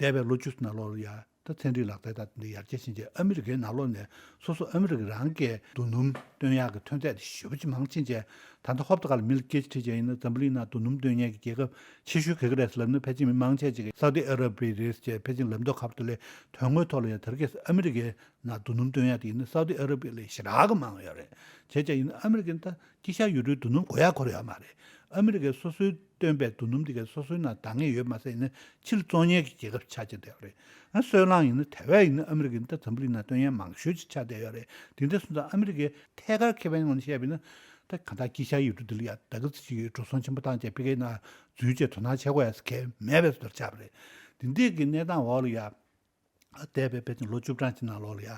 འདས་པའི་ལོ་བཅུ་ནང་ལོགས་ལ་ཡ་ད་ཚན་རིག་ལག་རྩལ་དང་དེ་འདྲ་ཡར་རྒྱས་ཕྱིན་རྗེས་ཨ་མི་རི་ཀའི་ནང་ལོགས་ནས་སོ་སོ་ཨ་མི་རི་ཀ་རང་གིས་རྡོ་སྣུམ་བཏོན་ཡག་གི་ཐོན་རྫས་དེ་ཞེ་པོ་ཅིག་མང་ཕྱིན་རྗེས་ད་ལྟ་ཧོབ་ཏེ་ཁ་ལ་མི་ལ་སྐད་ཆ་དྲིས་རྗེས་ཡིན་ན་འཛམ་བུ་གླིང་ནང་རྡོ་སྣུམ་བཏོན་མཁན་གྱི་རྒྱལ་ཁབ་ཆེ་ཤོས་ག་གི་རེད་ཟེར་ལབ་ན་ཕལ་ཆེར་མི་མང་ཆེ་ཅིག་གིས་སའུ་ཏི་ཨ་ར་བི་རེད་ཟེར་ཕལ་ཆེར་ལབ་མདོག་ཁ་པོ་དེ་ལས་དོན་དངོས་ཐོག་ལ་ཡ་དེ་རིང་ཁ་སང་ཨ་མི་རི་ཀའི་ནང་རྡོ་སྣུམ་བཏོན་ཡག་དེ་ཡིན་ན་སའུ་ཏི་ཨ་ར་བི་ལས་ཞེ་དྲག་གི་མང་ཡོད་རེད། བྱས་ཙང་ཡིན་ན་ཨ་མི་རི་ཀ་ད་དཀྱིལ་ཤར་ཡུལ་གྲུའི་རྡོ་སྣུམ་དགོས་ཡག་ཁོ་རང་ཡོད་མ་རེད། ཨ་མི་རི་ཀས་སོ་སོའི་བཏོན་པའི་རྡོ་སྣུམ་དེ་གས་སོ་སོའི་ནང་འདང་ངེས་ཡོད་མ་ཟད་ཡིན་ན་ཕྱིར་བཙོང་མཁན་གྱི་རྒྱལ་ཁབ་ཆགས་ཀྱི་བསྡད་ཡོད་རེད། ཨ་སོལ་རླངས་ཡིན་ན་དེ་བས་ཡིན་ན་ཨ་མི་རི་ཀས་ད་འཛམ་བུ་གླིང་ནང་བཏོན་མཁན་མང་ཤོས་ཅིག་ཆགས་བསྡད་ཡོད་རེད། དེ་འདྲ་སོང་ཙང་ཨ་མི་རི་ཀས་ཐད་ཀར་ཁེ་ཕན་ངོས་ནས་བཤད་པ་ཡིན་ན་ད་གང་ལྟར་དཀྱིལ་ཤར་ཡུལ་གྲུ་འདི་ལ་ཡ་ད་ག་ཚོད་ཅིག་འགྲོ་སོང་ཆེན་པོ་བཏང་བྱས་ཕ་གིའི་ནང་འཛུལ་བྱས་དོ་སྣང་བྱེད་དགོས་ཡ་གལ་མེད་པའི་བཟོ་འདྲ་ཆགས་པ་རེད། དེ་འདྲས་ཀྱི་གནས་སྟངས་འོག་ལ་ཡ། འདས་པའི་ཕལ་ཆེར་ལོ་བཅུ་གྲངས་ཀྱི་ནང་ལོགས་ལ་ཡ་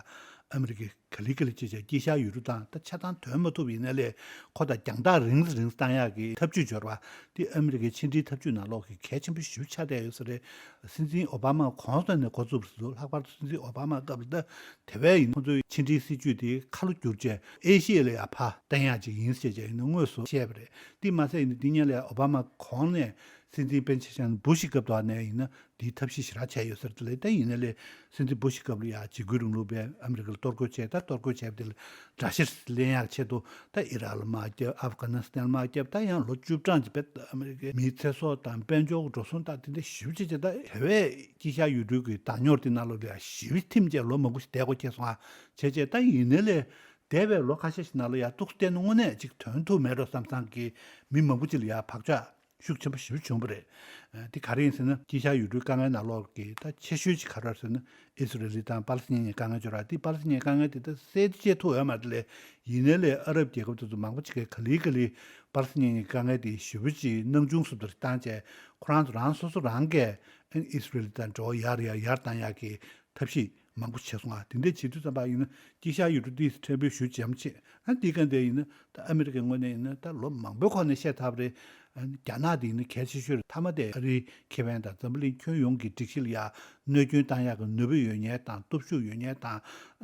ཨ་མི་རི་ཀས་ག་ལེ་ག་ལེ་བྱས་བྱས་དཀྱིལ་ཤར་ཡུལ་གྲུ་དང་ད་ཆ་ཚང་དོན་མ་ཐུབ་ཡིན་ན་ལས་ཁོ་དང་རྒྱང་ཐག་རིང་རིང་བཏང་ཡག་གི་ཐབས་ཇུས་སྦྱོར་བ་དེ་ཨ་མི་རི་ཀའི་ཕྱི་འབྲེལ་ཐབས་ཇུས་ནང་ལོགས་ཀྱི་གལ་ཆེན་པོ་ཞེ་པོ་ཆགས་བསྡད་ཡོད་ས་རེད། སྲིད་འཛིན་ཨོ་བྷ་མ་གོང་ས་ནས་འགོ་བཙུགས་པ་རེད་འདུག་ལྷག་པར་དུ་སྲིད་འཛིན་ཨོ་བྷ་མ་སྐབས་ལ་ད་དེ་བས་ཡིན་ཁོང་ཚོའི་ཕྱི་འབྲེལ་སྲིད་ཇུས་དེ་ཁ་ལོ་བསྒྱུར་བྱས་ཨེ་ཤི་ཡ་ལ་ཡ་ཕར་བསྟན་ཡག་ཅིག་ཡིན་ཟེར་བྱས་ཡིན་ན་དངོས་སུ་བཤད་པ་རེད། དེ་མ་ཟད་ཡིན་ན་འདི་སྔོན་ལ་ཡ་ཨོ་བྷ་མ་གོང་ནས་སྲིད་འཛིན་པེན་ཆ་ཤན་བུ་ཤི་སྐབས་དུ་བ་ནས་ཡིན་ན། དེའི་ཐབས་ཤེས་ཞེ་དྲག་བྱས་ཡོད་ཟེར་དེ་ལས་ད་ཡིན་ན་ལས་སྲིད་འཛིན་བུ་ཤི་སྐབས་ལ་ཡང་འཇིགས་སྐུལ་རིང་ལུགས་པས་ཨ་མི་རི་ཀ་ལ་གཏོར་རྒོལ་བྱས། ད་གཏོར་རྒོལ་བྱས་པ་དེ་ལ་དགྲ་ཤ་ལེན་ཡག་ཆེད་དུ་ད་ཨི་རག་ལ་དམག་བརྒྱབ། ཨབ་གྷ་ནི་སི་ཐན་དམག་བརྒྱབ། ད་ཡང་ལོ་བཅུ་གྲངས་ཀྱི་བར་དུ་ཨ་མི་རི་ཀའི་མིའི་ཚེ་སྲོག་དང་དཔལ་འབྱོར་གྱི་འགྲོ་སོང་དང་དེ་འདྲ་ཞེ་པོ་ཅིག་བྱས། ད་དེ་བས་དཀྱིལ་ཤར་ཡུལ་གྲུའི་གི་བདག་ཉོར་དེ་ནང་ལོགས་ལ་ཡང་ཞེ་པོ་ཐིམ་བྱས་ལོ་མང་པོ་ཞིག་བསྡད་དགོས་ཁེལ་སོང་ཨ། བྱས་བྱས་ད་ཡིན་ན་ལས་འདས་པའི་ལོ་ཁ་ཤས་ཤིག་ནང་ལ་ཡང་ཏོག་ཙམ་བལྟས་ན་དངོས་གནས་ཅིག་དོན་ཐུབ་མེད་འགྲོ་བསམ་བསམ་གྱི་མི་མང་པོ་ཅིག་ལ་ཡང་བག་ཆགས་ཤུགས་ཆེན་པོ་ཞེ་པོ་བྱུང་བ་རེད། ཨ། འདི་ག་རེ་ཡིན་ཟེར་ན་དཀྱིལ་ཤར་ཡུལ་གྲུའི་དཀའ་ངལ་ནང་ལོགས་ཀྱི་ད་ཆེ་ཤོས་ཅིག་ག་རེ་རེད་ཟེར་ན་ཨི་སི་རེལ་དང་པ་ལི་སི་ཐན་གཉིས་དཀའ་ངལ་ཅིག་ཡོད་རེད། འདི་པ་ལི་སི་ཐན་གཉིས་དཀའ་ངལ་དེ་ད་སེལ་ཏེ་བྱེད་ཐུབ་ཡོད་མ་རེད་དེ་ལས་ཡིན་ནའི་ལས་ཨ་རབ་རྒྱལ་ཁབ་དེ་ཚོ་མང་པོ་ཅིག་གིས་ག་ལེ་ག་ལེ་པ་ལི་སི་ཐན་གཉིས་དཀའ་ངལ་དེ་ཞེ་པོ་ཅིག་སྣང་ཆུང་སུ་དུ་བཏང་བྱས་ཁོ་རང་ཚོ་རང་སོ་སོ་རང་གིས་ཨི་སི་རེལ་དང་འབྲེལ་བ་ཡར་ཡར་ཡར་བཏང་ཡག་གི་ཐབས་ཤེས་ མང་པོ་བྱས་སོང་ང་། དེ་འདྲ་བྱེད་དུས་ཙམ་པ་ཡིན་ན་དཀྱིལ་ཤར་ཡུལ་གྲུ་འདི་ཕྲན་བུ་ཞུ་འཇམ་ཆེ། ཨ་འདི་ག་འདྲ་ཡིན་ན་ད་ཨ་མི་རི་ཀའི་ངོས་ནས་ཡིན་ན་ད་ལོ་མང་པོའི་གོང་ནས་བཤད་ཐབས་རེད། ཨ་རྒྱ་ནག་འདི་ཡིན་ན་གལ་ཆེ་ཤོས་རེད། མཐའ་མ་དེ་ཨ་རིའི་ཁེ་ཕན་དང་འཛམ་བུ་གླིང་ཁྱོན་ཡོངས་ཀྱི་སྒྲིག་གཞི་ལ་ཡ་གནོད་སྐྱོན་བཏང་ཡག་གི་ནུས་པ་ཡོད་མཁན་དང་སྟོབས་ཤུགས་ཡོད་མཁན་དང་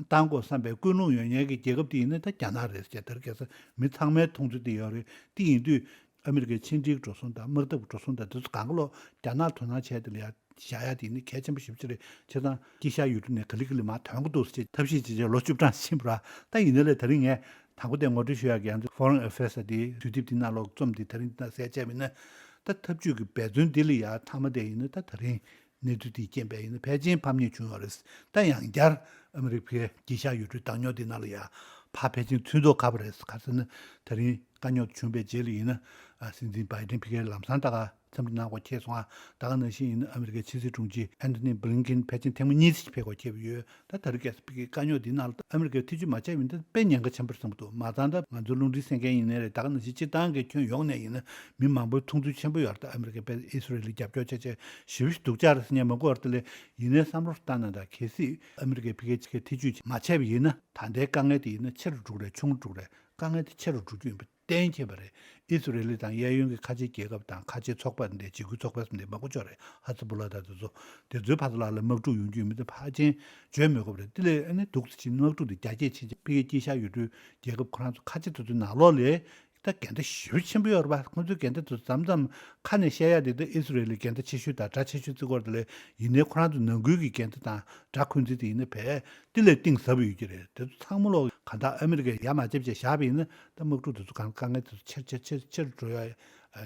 བཏང་དགོས་བསམ་པའི་ཀུན་སློང་ཡོད་མཁན་གྱི་རྒྱལ་ཁབ་དེ་ཡིན་ན་ད་རྒྱ་ནག་རེད་ཟེར། དེ་རེད། གལ་སྲིད་མི་ཚང་མའི་མཐོང་ཚུལ་དེ་ཡོད་རེད། དེ་ཡིན་དུས་ཨ་མི་རི་ཀའི་ཕྱི་འབྲེལ་འགྲོ་སོང་དང་དམག་འཐབ་འགྲོ་སོང་དང་དེ་ཚོ་གང་ག་ལོ་རྒྱ་ནག་དོ་སྣང་བྱས་དེ་ལ་ཡ་བཞག་ཡ་དེ་ནི་གལ་ཆེན་པོ་ཞེ་པོ་ཅིག་རེད། བྱས་ཙང་དཀྱིལ་ཤར་ཡུལ་གྲུ་ནས་ག་ལེ་ག་ལེ་མར་ཐོན་གྱི་འདུག་ཟེར་ཐབས་ཤེས་བྱེད་བྱས་ལོ་བཅུ་གྲངས་ཕྱིན་པ་ར། ད་ཡིན་ནའི་ལས་ད་རིང་ངས་དང་པོ་དེ་ངོ་སྤྲོད་ཞུ་ཡག་གི་ཡང་Foreign Affairs ཟེར་དེའི་དུས་དེབ་དེ་ནང་ལོག་རྩོམ་དེ་ད་རིང་དེ་ནང་གསལ་བྱས་མིན་ན། ད་ཐབས་ཇུས་ཀྱི་འབད་བརྩོན་འདི་ལ་ཡ་མཐའ་མ་དེ་ཡིན་ན་ད་ད་རིང་གནས་ཚུལ་དེའི་རྐྱེན་པས་ཡིན་ན་ཕལ་ཆེར་ཕམ་ཉེས་བྱུང་ཡོད་རེད། ད་ཡང་བསྐྱར་ཨ་མི་རི་ཀའི་དཀྱིལ་ཤར་ཡུལ་གྲུའི་བཏང་སྙོམས་དེ་ནང་ལ་ཡ་ཕར་ཕལ་ཆེར་ཚུད་མདོག་ཁ་པོ་རེད། ག་རེ་ཟེར་ན་ད་རིང་དཀའ་རྙོག་བྱུང་བའི་རྗེས་ལ་ཡིན་ན་ཨ་སྲིད་འཛིན་བྷའི་ཌེན་ཕ་གིར་ལམ་སང་ད་ག་འཚམས་འདྲི་གནང་དགོས་ཁེལ་སོང་ཨ། ད་ག་ནང་བཞིན་ཡིན་ན་ཨ་མི་རི་ཀའི་ཕྱི་སྲིད་དྲུང་ཆེ་ཨན་ཐོ་ནི་བྷི་ལིན་ཀིན་ཕལ་ཆེར་ཐེངས་མ་གཉིས་ཙམ་ཕེབས་དགོས་ཁེལ་བ་ཡོད། ད་ད་རེས་གལ་སྲིད་ཕ་གིའི་དཀའ་རྙོག་འདི་ནང་ལ་ཨ་མི་རི་ཀས་ཐེ་བྱུས་མ་བྱས་པ་ཡིན་ན་དཔེ་ཉེན་ཁ་ཆེན་པོ་རེད་བསམ་གྱི་འདུག་མ་ཚང་ད་ང་ཚོ་རླུང་འཕྲིན་གསན་མཁན་ཡིན་ནའི་རེད། ད་ག་ནང་བཞིན་སྤྱིར་བཏང་གི་ཁྱོན་ཡོངས་ནས་ཡིན་ན་མི་མང་པོའི་མཐོང་ཚུལ་ཆེན་པོ་ཡོད་རེད། ད་ཨ་མི་རི་ཀས་དཔེ་ཨི་སི་རེལ་ལ་རྒྱབ་སྐྱོར་བྱས་བྱས་ཞེ་པོ་ཞིག་སྡུག་ཅག་རེད་ཟེར་མཁན་མང་པོ་ཡོད་རེད། དེ་ལས་ཡིན་ནའི་བསམ་བློ་བཏང་ན་ད་གལ་སྲིད་ཨ་མི་རི་ཀས་ཕ་གིའི་ཆེད་ཐེ་བྱུས་མ་བྱས་པ་ཡིན་ན་ད་ལྟའི་དཀའ་ངལ་དེ་ཡིན་ན་ཆེ་རུ་འགྲོ་གི་རེད། ཆུང་རུ་འགྲོ་གི་རེད། དཀའ་ངལ་དེ་ཆེ་རུ་འགྲོ་རྒྱུ་ཡིན་པ་གཏན་འཁེལ་བ་རེད། ཨི་སི་རེལ་དང་གཡས་གཡོན་གྱི་ཁ་ཆེ་རྒྱལ་ཁབ་དང་ཁ་ཆེ་ཚོགས་པ་འདི་འཇིགས་སྐུལ་ཚོགས་པ་འདི་མང་པོ་ཅིག་རེད། ཧ་ཛི་བུ་ལ་དང་དེ་ཚོ་དེ་ཚོའི་བར་དུ་ལ་ལ་དམག་འཁྲུག་ཡོང་རྒྱུ་ཡིན་མིན་དེ་ཕལ་ཆེར་བརྗོད་མི་དགོས་པ་རེད། དེ་ལས་ཨ་ནི་འདུག་སེ་ཕྱིན་དམག་འཁྲུག་འདི་རྒྱ་སྐྱེད་ཕྱིན་ཕ་གིའི་དཀྱིལ་ཤར་ཡུལ་གྲུའི་རྒྱལ་ཁབ་ཁོ་རང་ཚོ་ཁ་ཆེ་དེ་ཚོའི་ནང་ལོགས་ལས་ད་འགལ་ཟླ་ཞེ་པོ་ཆེན་པོ་ཡོད་རེད་པ། ཁོང་ཚོའི་འགལ་ཟླ་དེ་ཚོ་མཚམས་མཚམས་ཁ་ནས་བཤད་ཡ་དེ་ད་ཨི་སི་རེལ་ལ་འགལ་ཟླ་ཆེ་ཤོས་དང་དགྲ་ཆེ་ཤོས་བརྩི་གི་ཡོད་རེད། དེ་ལས་ཡིན་ནའི་ཁོ་རང་ཚོ་ནང་ཁུལ་གྱི་འགལ་ཟླ་དང་དགྲ་འཁོན་འཛིན་དེ་ཡིན་ན་བས་དེ་ལས་གཏིང་ཟབ་པོ་ཡོད་ཀྱི་རེད། དེ་ཚོ་ཚང་མ་ལོག་གང་ལྟར་ཨ་མི་རི་ཀས་ཡ་མ་བྱེད་བྱས་བཞག་པ་ཡིན་ན་ད་དམག་འཁྲུག་དེ་ཚོ་གང་དཀའ་ངལ་དེ་ཚོ་ཆེར་ཆེར་ཆེར་ཆེར་འགྲོ་ཡ་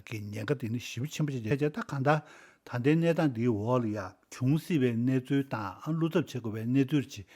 གི་ཉེན་ཁ་དེ་ནི་ཞེ་པོ་ཆེན་པོ་ཞིག་རེད། ད་གང་ལྟར་ད་ལྟའི་གནས་སྟངས་འདིའི་འོག་ལ་ཡ་འབྱུང་སྲིད་པའི་གནས་ཚུལ་དང་ཨ་བློ་འཚབ་བྱེད་དགོས་པའི་གནས་ཚུལ་ཅིག་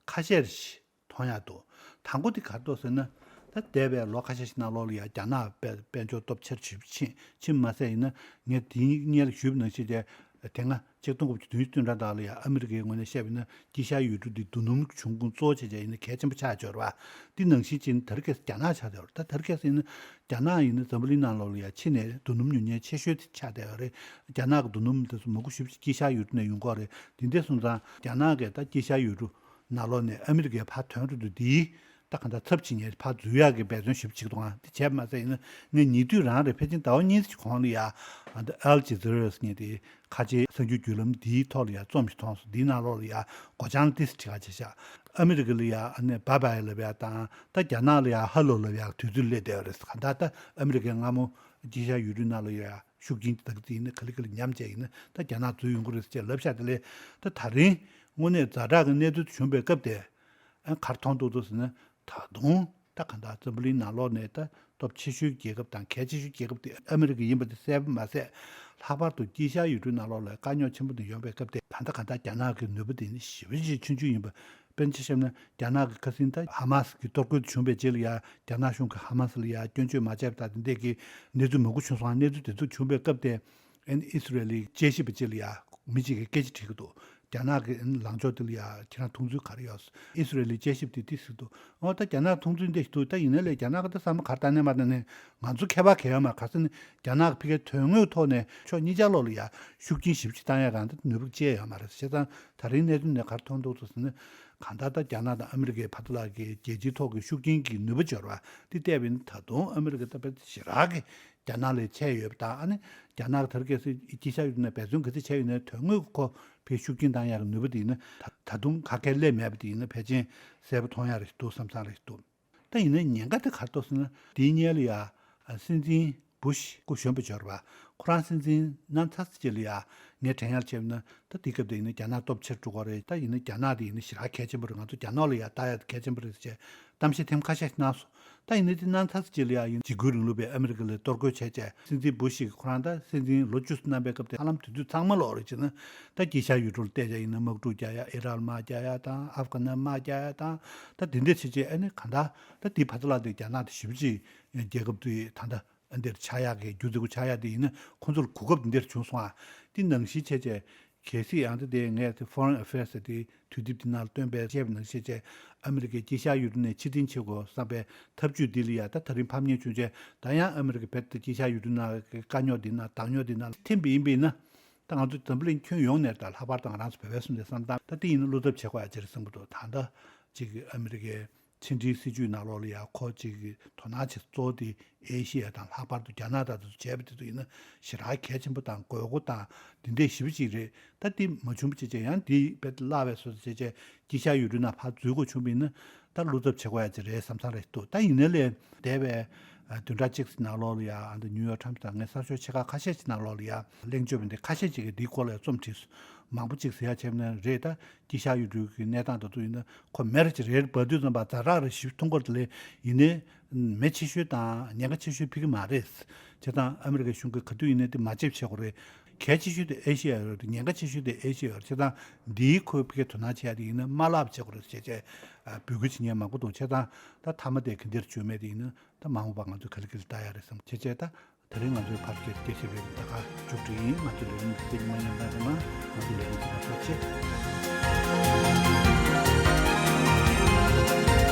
ཁ་ཤས་ཤིག་མཐོང་ཡག་འདུག་དང་པོ་དེ་ག་རེ་འདུག་ཟེར་ན། ད་འདས་པའི་ལོ་ཁ་ཤས་ཤིག་ནང་ལོགས་ལ་ཡ་རྒྱ་ནག་དཔལ་དཔལ་འབྱོར་སྟོབས་ཆེར་ཞིག་ཕྱིན་ཕྱིན་མ་ཟད་ཡིན་ན་ངས་དེའི་སྔོན་ལ་ཞུས་པ་ནང་བཞིན་དེ་དེ་སྔ་ཆིག་སྟོང་དགུ་བརྒྱ་བདུན་ཅུ་དོན་གྲངས་དག་ལ་ཡ་ཨ་མི་རི་ཀའི་ངོས་ནས་བཤད་པ་ཡིན་ན་དཀྱིལ་ཤར་ཡུལ་གྲུ་འདི་རྡོ་སྣུམ་གྱི་འབྱུང་ཁུངས་གཙོ་བོ་བྱས་བྱས་ཡིན་ན་གལ་ཆེན་པོ་ཆགས་ཡོད་རེད་པ། འདི་ནང་བཞིན་ཅིག་ད་རེས་ཁ་སང་རྒྱ་ནག་ཆགས་བསྡད་ཡོད་རེད། ད་ད་རེས་ཁ་སང་ཡིན་ན་རྒྱ་ནག་ཡིན་ན་འཛམ་བུ་གླིང་ནང་ལོགས་ལ་ཡ་ཕྱི་ནས་རྡོ་སྣུམ་ཉོ་མཁན་ཆེ་ཤོས་དེ་ཆགས་བསྡད་ཡོད་རེད། རྒྱ་ནག་གི་རྡོ་སྣུམ་དེ་ཚོ་མང་པོ་ཞེ་པོ་ཅིག་དཀྱིལ་ཤར་ཡུལ་གྲུ་ནས་ཡོང་གི་ཡོད་རེད། དེ་འདྲ་སོང་ཙང་རྒྱ་ནག་གིས་ད་དཀྱིལ་ཤར་ཡུལ་གྲུ་ནང་ལོགས་ནས་ཨ་མི་རི་ཀའི་ཕར་ཐོན་འགྲོ་དུས་འདིའི་ད་གང་ལྟར་ཚབ་བྱེད་མཁན་ཕར་འཛུལ་ཡག་གི་འབད་བརྩོན་ཞིབ་བྱེད་ཀྱི་འདུག་ཨ་དེ་བྱས་མ་ཟད་ཡིན་ན་ངས་ཉེ་དུས་རང་རེད། ཕལ་ཆེར་ཟླ་བ་གཉིས་ཙམ་གོང་ལ་ཡ་ཨ་ད་ཨལ་ཇི་ཛི་ར་ཟེར་མཁན་དེ་ཁ་ཆེའི་གསར་འགྱུར་བརྒྱུད་ལམ་འདིའི་ཐོག་ལ་ཡ་རྩོམ་ཞིག་མཐོང་སོང་། འདིའི་ནང་ལོགས་ལ་ཡ་སྒོ་བྱང་ཏིས་བྲིས་ཁ་བྱས་ཤག་ཨ་མི་རི་ཀ་ལ་ཡ་ཨ་ནི་བྷའི་བྷའི་ལབ་ཡག་དང་ད་རྒྱ་ནག་ལ་ཡ་ཧ་ལོ་ལབ་ཡག་དུས་ཚོད་སླེབས་བསྡད་ཡོད་རེད། གང་ལྟར་ད་ཨ་མི་རི་ཀས་སྔ་མོ་དཀྱིལ་ཤར་ཡུལ་གྲུའི་ནང་ལ་ཡ་ཤུགས་རྐྱེན་དེ་དག་ཡིན་ན་ག་ལེ་ག་ལེ་ཉམས་བྱས་ཡིན་ན་ད་རྒྱ་ནག་འཛུལ་ཡོང་གི་རེད་ཟེར་ལབ་ཤག་དེ་ལས་ད་ད་རིང་དངོས་གནས་ཛ་དྲག་གི་གནས་ཚུལ་བྱུང་བའི་སྐབས་དེ་ཨ་ག་རེ་མཐོང་འདུག་འདུག་ཟེར་ན། ད་དུང་ད་གང་ལྟར་འཛམ་བུ་གླིང་ནང་ལོགས་ནས་ད་སྟོབས་ཆེ་ཤོས་རྒྱལ་ཁབ་དང་གལ་ཆེ་ཤོས་རྒྱལ་ཁབ་དེ་ཨ་མི་རི་ཀ་ཡིན་པ་དེ་གསལ་པོ་མ་ཟད། ལྷག་པར་དུ་དཀྱིལ་ཤར་ཡུལ་གྲུའི་ནང་ལོགས་ལ་དཀའ་རྙོག་ཆེན་པོ་དེ་ཡོང་བའི་སྐབས་དེ་ད་ལྟ་གང་ལྟར་རྒྱ་ནག་གི་ནུས་པ་དེ་ནི་ཞེ་པོ་ཅིག་ཆུང་ཆུང་ཡིན་པ། དཔེར་ན་ཆ་བཞག་ན་རྒྱ་ནག་གི་ཁ་སང་ད་ཧ་མ་སི་གི་གཏོར་རྒོལ་བྱུང་བའི་རྗེས་ལ་ཡ་རྒྱ་ནག་གཞུང་གིས་ཧ་མ་སི་ལ་ཡ་སྐྱོན་བརྗོད་མ་བྱས་པ་དང་དེ་འདྲས་ཀྱི་གནས་ཚུལ་མང་པོ་བྱུང་སོང་། གནས་ཚུལ་དེ་ཚོ་བྱུང་བའི་སྐབས་དེ་ཨ་ནི་ཨི་སི་རེལ་ལི་དཔྱད་ཞིབ་པ་ཅིག་ལ་ཡ་མི་གཅིག་གིས་སྐད་ཆ་དྲིས་ཀྱི་འདུག་རྒྱ་ནག་གི་ཨ་ནི་ལངས་ཕྱོགས་དེ་ལ་ཡ་ཁྱེད་རང་མཐོང་ཚུལ་ག་རེ་ཡོད། ཨི་སི་རེལ་ལི་དཔྱད་ཞིབ་དེ་དེ་ཟེར་འདུག་འོ་ད་རྒྱ་ནག་མཐོང་ཚུལ་འདི་ཞིག་འདུག་ད་ཡིན་ན་ལས་རྒྱ་ནག་གི་ད་བསམ་བློ་ག་རེ་བཏང་ནས་མ་བཏང་ནས་ང་ཚོ་ཁྱད་པར་གང་ཡང་མ། ག་རེ་ཟེར་ན་རྒྱ་ནག་གི་ཕ་གིའི་དོན་དངོས་ཐོག་ནས་ཕྱོགས་གཉིས་ཆ་ལོགས་ལ་ཡ་ཤུགས་རྐྱེན་ཞེ་པོ་ཅིག་བཏང་ཡ་གང་ད་ནུས་པ་ཅི་ཡང་ཡོད་མ་རེད། བྱས་ཙང་ད་རིང་གནས་ཚུལ་ནས་ག་རེ་མཐོང་འདུག་ཟེར་ན། གང་ལྟར་ད་རྒྱ་ནག་དང་ཨ་མི་རི་ཀའི་བར་དུ་ལ་གི་རྒྱལ་སྤྱིའི་ཐོག་གི་ཤུགས་རྐྱེན་གྱི་ནུས་པ་འབྱོར་བ་འདི་བལྟས་པ་ཡིན་ན་ད་དུང་ཨ་མི་རི་ཀ་ད་དཔེ་ཞེ་དྲག་གི་རྒྱ་ནག་ལས་ཆེ་ཡོད་པ་དང་། ཨ་ནི་རྒྱ་ནག་གི་ད་རེས་གལ་སྲིད་དཀྱིལ་ཤར་ཡུལ་ནས་འབད་བརྩོན་ག་ཚོད་བྱས་ཡོད་ན་དོན་དངོས་ཀྱི་ཁོ་ཕའི་ཤུགས་རྐྱེན་བཏང་ཡག་གི་ནུས་པ་དེ་ཡིན་ན་ད་ད་དུང་ག་གེ་སླེབས་མེད་པ་དེ་ཡིན་ན་ཕལ་ཆེར་གསལ་པོ་མཐོང་ཡག་རེད་འདུག་བསམ་བསམ་རེད་འདུག་ད་ཡིན་ན་ཉེན་ཁ་དེ་ག་རེ་འདུག་ཟེར་ན། དེའི་སྔོན་ལ་ཡ་སྲིད་འཛིན་བུ་ཤི་སྐུ་གཞོན་པ་འབྱོར་བ་ཁོ་རང་སྲིད་འཛིན་གནང་ཚར་ཙམ་ཅིག་ལ་ཡ་ངས་དྲན་ཡག་བྱས་པ་ན་ད་དེའི་སྐབས་དེ་ཡིན་ན་རྒྱ་ནག་སྟོབས་ཆེར་འགྲོ་གི་རེད། ད་ཡིན་ན་རྒྱ་ནག་དེ་ཡིན་ན་ཞེ་དྲག་གལ་ཆེན་པོ་རེད། ང་ཚོ་རྒྱ་ནག་ལ་ཡ་ལྟ་ཡག་གལ་ཆེན་པོ་རེད་ཅེས་གཏམ་བཤད་ཐེངས་ཁ་ཤས་ཤིག་གནང་སོང་། ད་ཡིན་ན་དེ་གནང་ཚར་ཙམ་ཅིག་ལ་ཡ་ཡིན་འཇིགས་སྐུལ་རིང་ལུགས་པས་ཨ་མི་རི་ཀ་ལ་གཏོར་རྒོལ་བྱས་བྱས་སྲིད་འཛིན་བུ་ཤི་ཁོ་རང་ད་སྲིད་འཛིན་ལོ་བཅུ་གསུམ་གནང་པའི་སྐབས་དེ་ཧ་ལམ་དུས་ཚོད་ཚང་མ་ལོག་རེད་བྱས་ན་ད་དཀྱིལ་ཤར་ཡུལ་གྲུ་ལ་བལྟས་བྱས་ཡིན་ན་དམག་འཁྲུག་རྒྱག་ཡ་ཨི་རག་དམག་རྒྱག་ཡ་དང་ཨབ་གྷ་ནི་དམག་རྒྱག་ཡ་དང་ད་དེ་འདྲ་བྱས་བྱས་ཨ་ནི་གང་ལྟར་ད་དེའི་བར་དུ་ལ་དེ་རྒྱ་ནག་དེ་ཞེ་པོ་ཅིག་རྒྱལ་ཁབ་དེ་ད་ལྟ་འདིར་ཆགས་ཡག་གི་རྒྱུ་འཛིན་གུ་ཆགས་ཡག་དེ་ཡིན་ན་ཁོང་ཚོར་གོ་སྐབས་འདིར་བྱུང་སོང་ཨ། དེ་ནང་བཞིན་བྱས་བྱས་གལ་སྲིད་ཡང་དེ་དེ་ངས་དེ་Foreign Affairs ཟེར་དེ་དུས་དེབ་དེ་ནང་ལ་བཏོན་པའི་བཤད་པ་ནང་བཞིན་བྱས་ཨ་མི་རི་ཀའི་དཀྱིལ་ཤར་ཡུལ་གྲུ་ནས་ཕྱིར་འཐེན་བྱེད་དགོས་བསམ་པའི་ཐབས་ཇུས་འདི་ལ་ཡ་ད་ད་རིང་ཕམ་ཉེས་བྱུང་བྱས་ད་ཡང་ཨ་མི་རི་ཀ་བེད་དེ་དཀྱིལ་ཤར་ཡུལ་གྲུ་ནང་གི་དཀའ་རྙོག་འདི་ནང་བཏང་སྙོམས་འདི་ནང་ཐིམ་པ་ཡིན་པས་ན། ད་ང་ཚོ་འཛམ་བུ་གླིང་ཁྱོན་ཡོངས་ནས་ད་ལྷག་པར་དུ་ང་རང་ཚོ་བོད་པའི་སོང་དེ་བསམ་སྟངས་ད་དེ་ཡིན་ན་བློ་འཚབ་བྱེད་དགོས་ཡ་ཅིག་རེད་བསམ་གྱི་འདུག་ད་ལྟ་ཅིག་ཨ་མི་རི་ཀའི་ཕྱི་འབྲེལ་སྲིད་ཇུས་ནང་ལོགས་ལ་ཡ་ཁོ་ཅིག་དོ་སྣང་བྱེད་གཙོ་བོ་དེ་ཨེ་ཤི་ཡ་དང་ལྷག་པར་དུ་རྒྱ་ནག་དང་དེ་ཚོ་བྱས་པ་དེ་ཚོ་ཡིན་ན་ཞེ་དྲག་གལ་ཆེན་པོ་དང་དགོས་མཁོ་དང་འདི་འདྲས་ཞེ་པོ་ཅིག་རེད། ད་འདི་མ་བྱུང་བ་བྱས་བྱས་ཡང་འདི་དཔེ་བརླག་པའི་བཟོ་འདྲ་བྱས་བྱས་དཀྱིལ་ཤར་ཡུལ་གྲུའི་ནང་ཕར་འཛུལ་དགོས་བྱུང་བ་ཡིན་ན་ད་བློ་འཚབ་བྱེད་དགོས་ཡ་ཅིག་རེད་བསམ་བསམ་རེད་འདུག་ད་ཡིན་ནའི་ལས་འདས་པའི་ཨ་བདུན་ཕྲག་གཅིག་ནང་ལོགས་ལ་ཡ་ཨ་འདི་ནིའུ་ཡོག་ཊའིམ་སི་དང་ངས་གསར་ཤོག་ཆེ་ཁག་ཁ་ཤས་ཅིག་ནང་ལོགས་ལ་ཡ་གླེང་བརྗོད་མི་འདི་ཁ་ཤས་ཅིག་གིས་འདིའི་སྐོར་ལ་ཡ་རྩོམ་བྲིས་སོང་། མང་པོ་ཅིག་ཟེར་ཡ་བྱས་པ་ན་རེད། ད་དཀྱིལ་ཤར་ཡུལ་གྲུའི་གི་གནས་སྟངས་ད་དུ་ཡིན་ན་ཁོ་མེར་ཅིག་རེད་བར་དུས་ཙམ་པ་ཛ་དྲག་རེད་ཞིབ་མཐོང་གི་རེད་དེ་ལས་ཡིན་ནའི་མེ་ཆེ་ཤོས་དང་ཉེན་ཁ་ཆེ་ཤོས་ཕ་གི་མ་རེད། བྱས་ཙང་ཨ་མི་རི་ཀའི་གཞུང་གིས་ག་དུས་ཡིན་ནའི་དེ་མ་བརྗེད་བྱེད་དགོས་རེད། གལ་ཆེ་ཤོས་དེ་ཨེ་ཤེ་ཡ་ཡོད་རེད། ཉེན་ཁ་ཆེ་ཤོས་དེ་ཨེ་ཤེ་ཡ་ཡོད་རེད། བྱས་ཙང་འདིའི་ཁོའི་ཕ་གིའི་དོ་སྣང་བྱེད་ཡ་དེ་ཡིན་ན་མ་བརླག་བྱེད་དགོས་རེད་ཅེས་བྱས་ཨ་འབོད་སྐུལ་བྱེད་མཁན་མང་པོ་འདུག་བྱས་ཙང་ད་མཐའ་མ་དེ་ག་འདིར་བཅོས་མེད་དེ་ཡིན་ན་ད་མ་འོངས་པ་ང་ཚོས་ག་ལེ་ག་ལེ་ལྟ་ཡ་རེད་བསམ་བྱས་བྱས་ད་དེ་རིང་ང་ཚོའི་ཕར་སྐད་ཆ་བཤད་པའི་ད་ག་མཇུག་སྒྲིལ་ཡིན། ང་ཚོའི་ལས་རིམ་འདི་སྐད་ཉན་པ་ཚང་མ་ང་ཚོའི་ལས་རིམ་འདི་ལ་ཐུགས་རྗེ་ཆེ།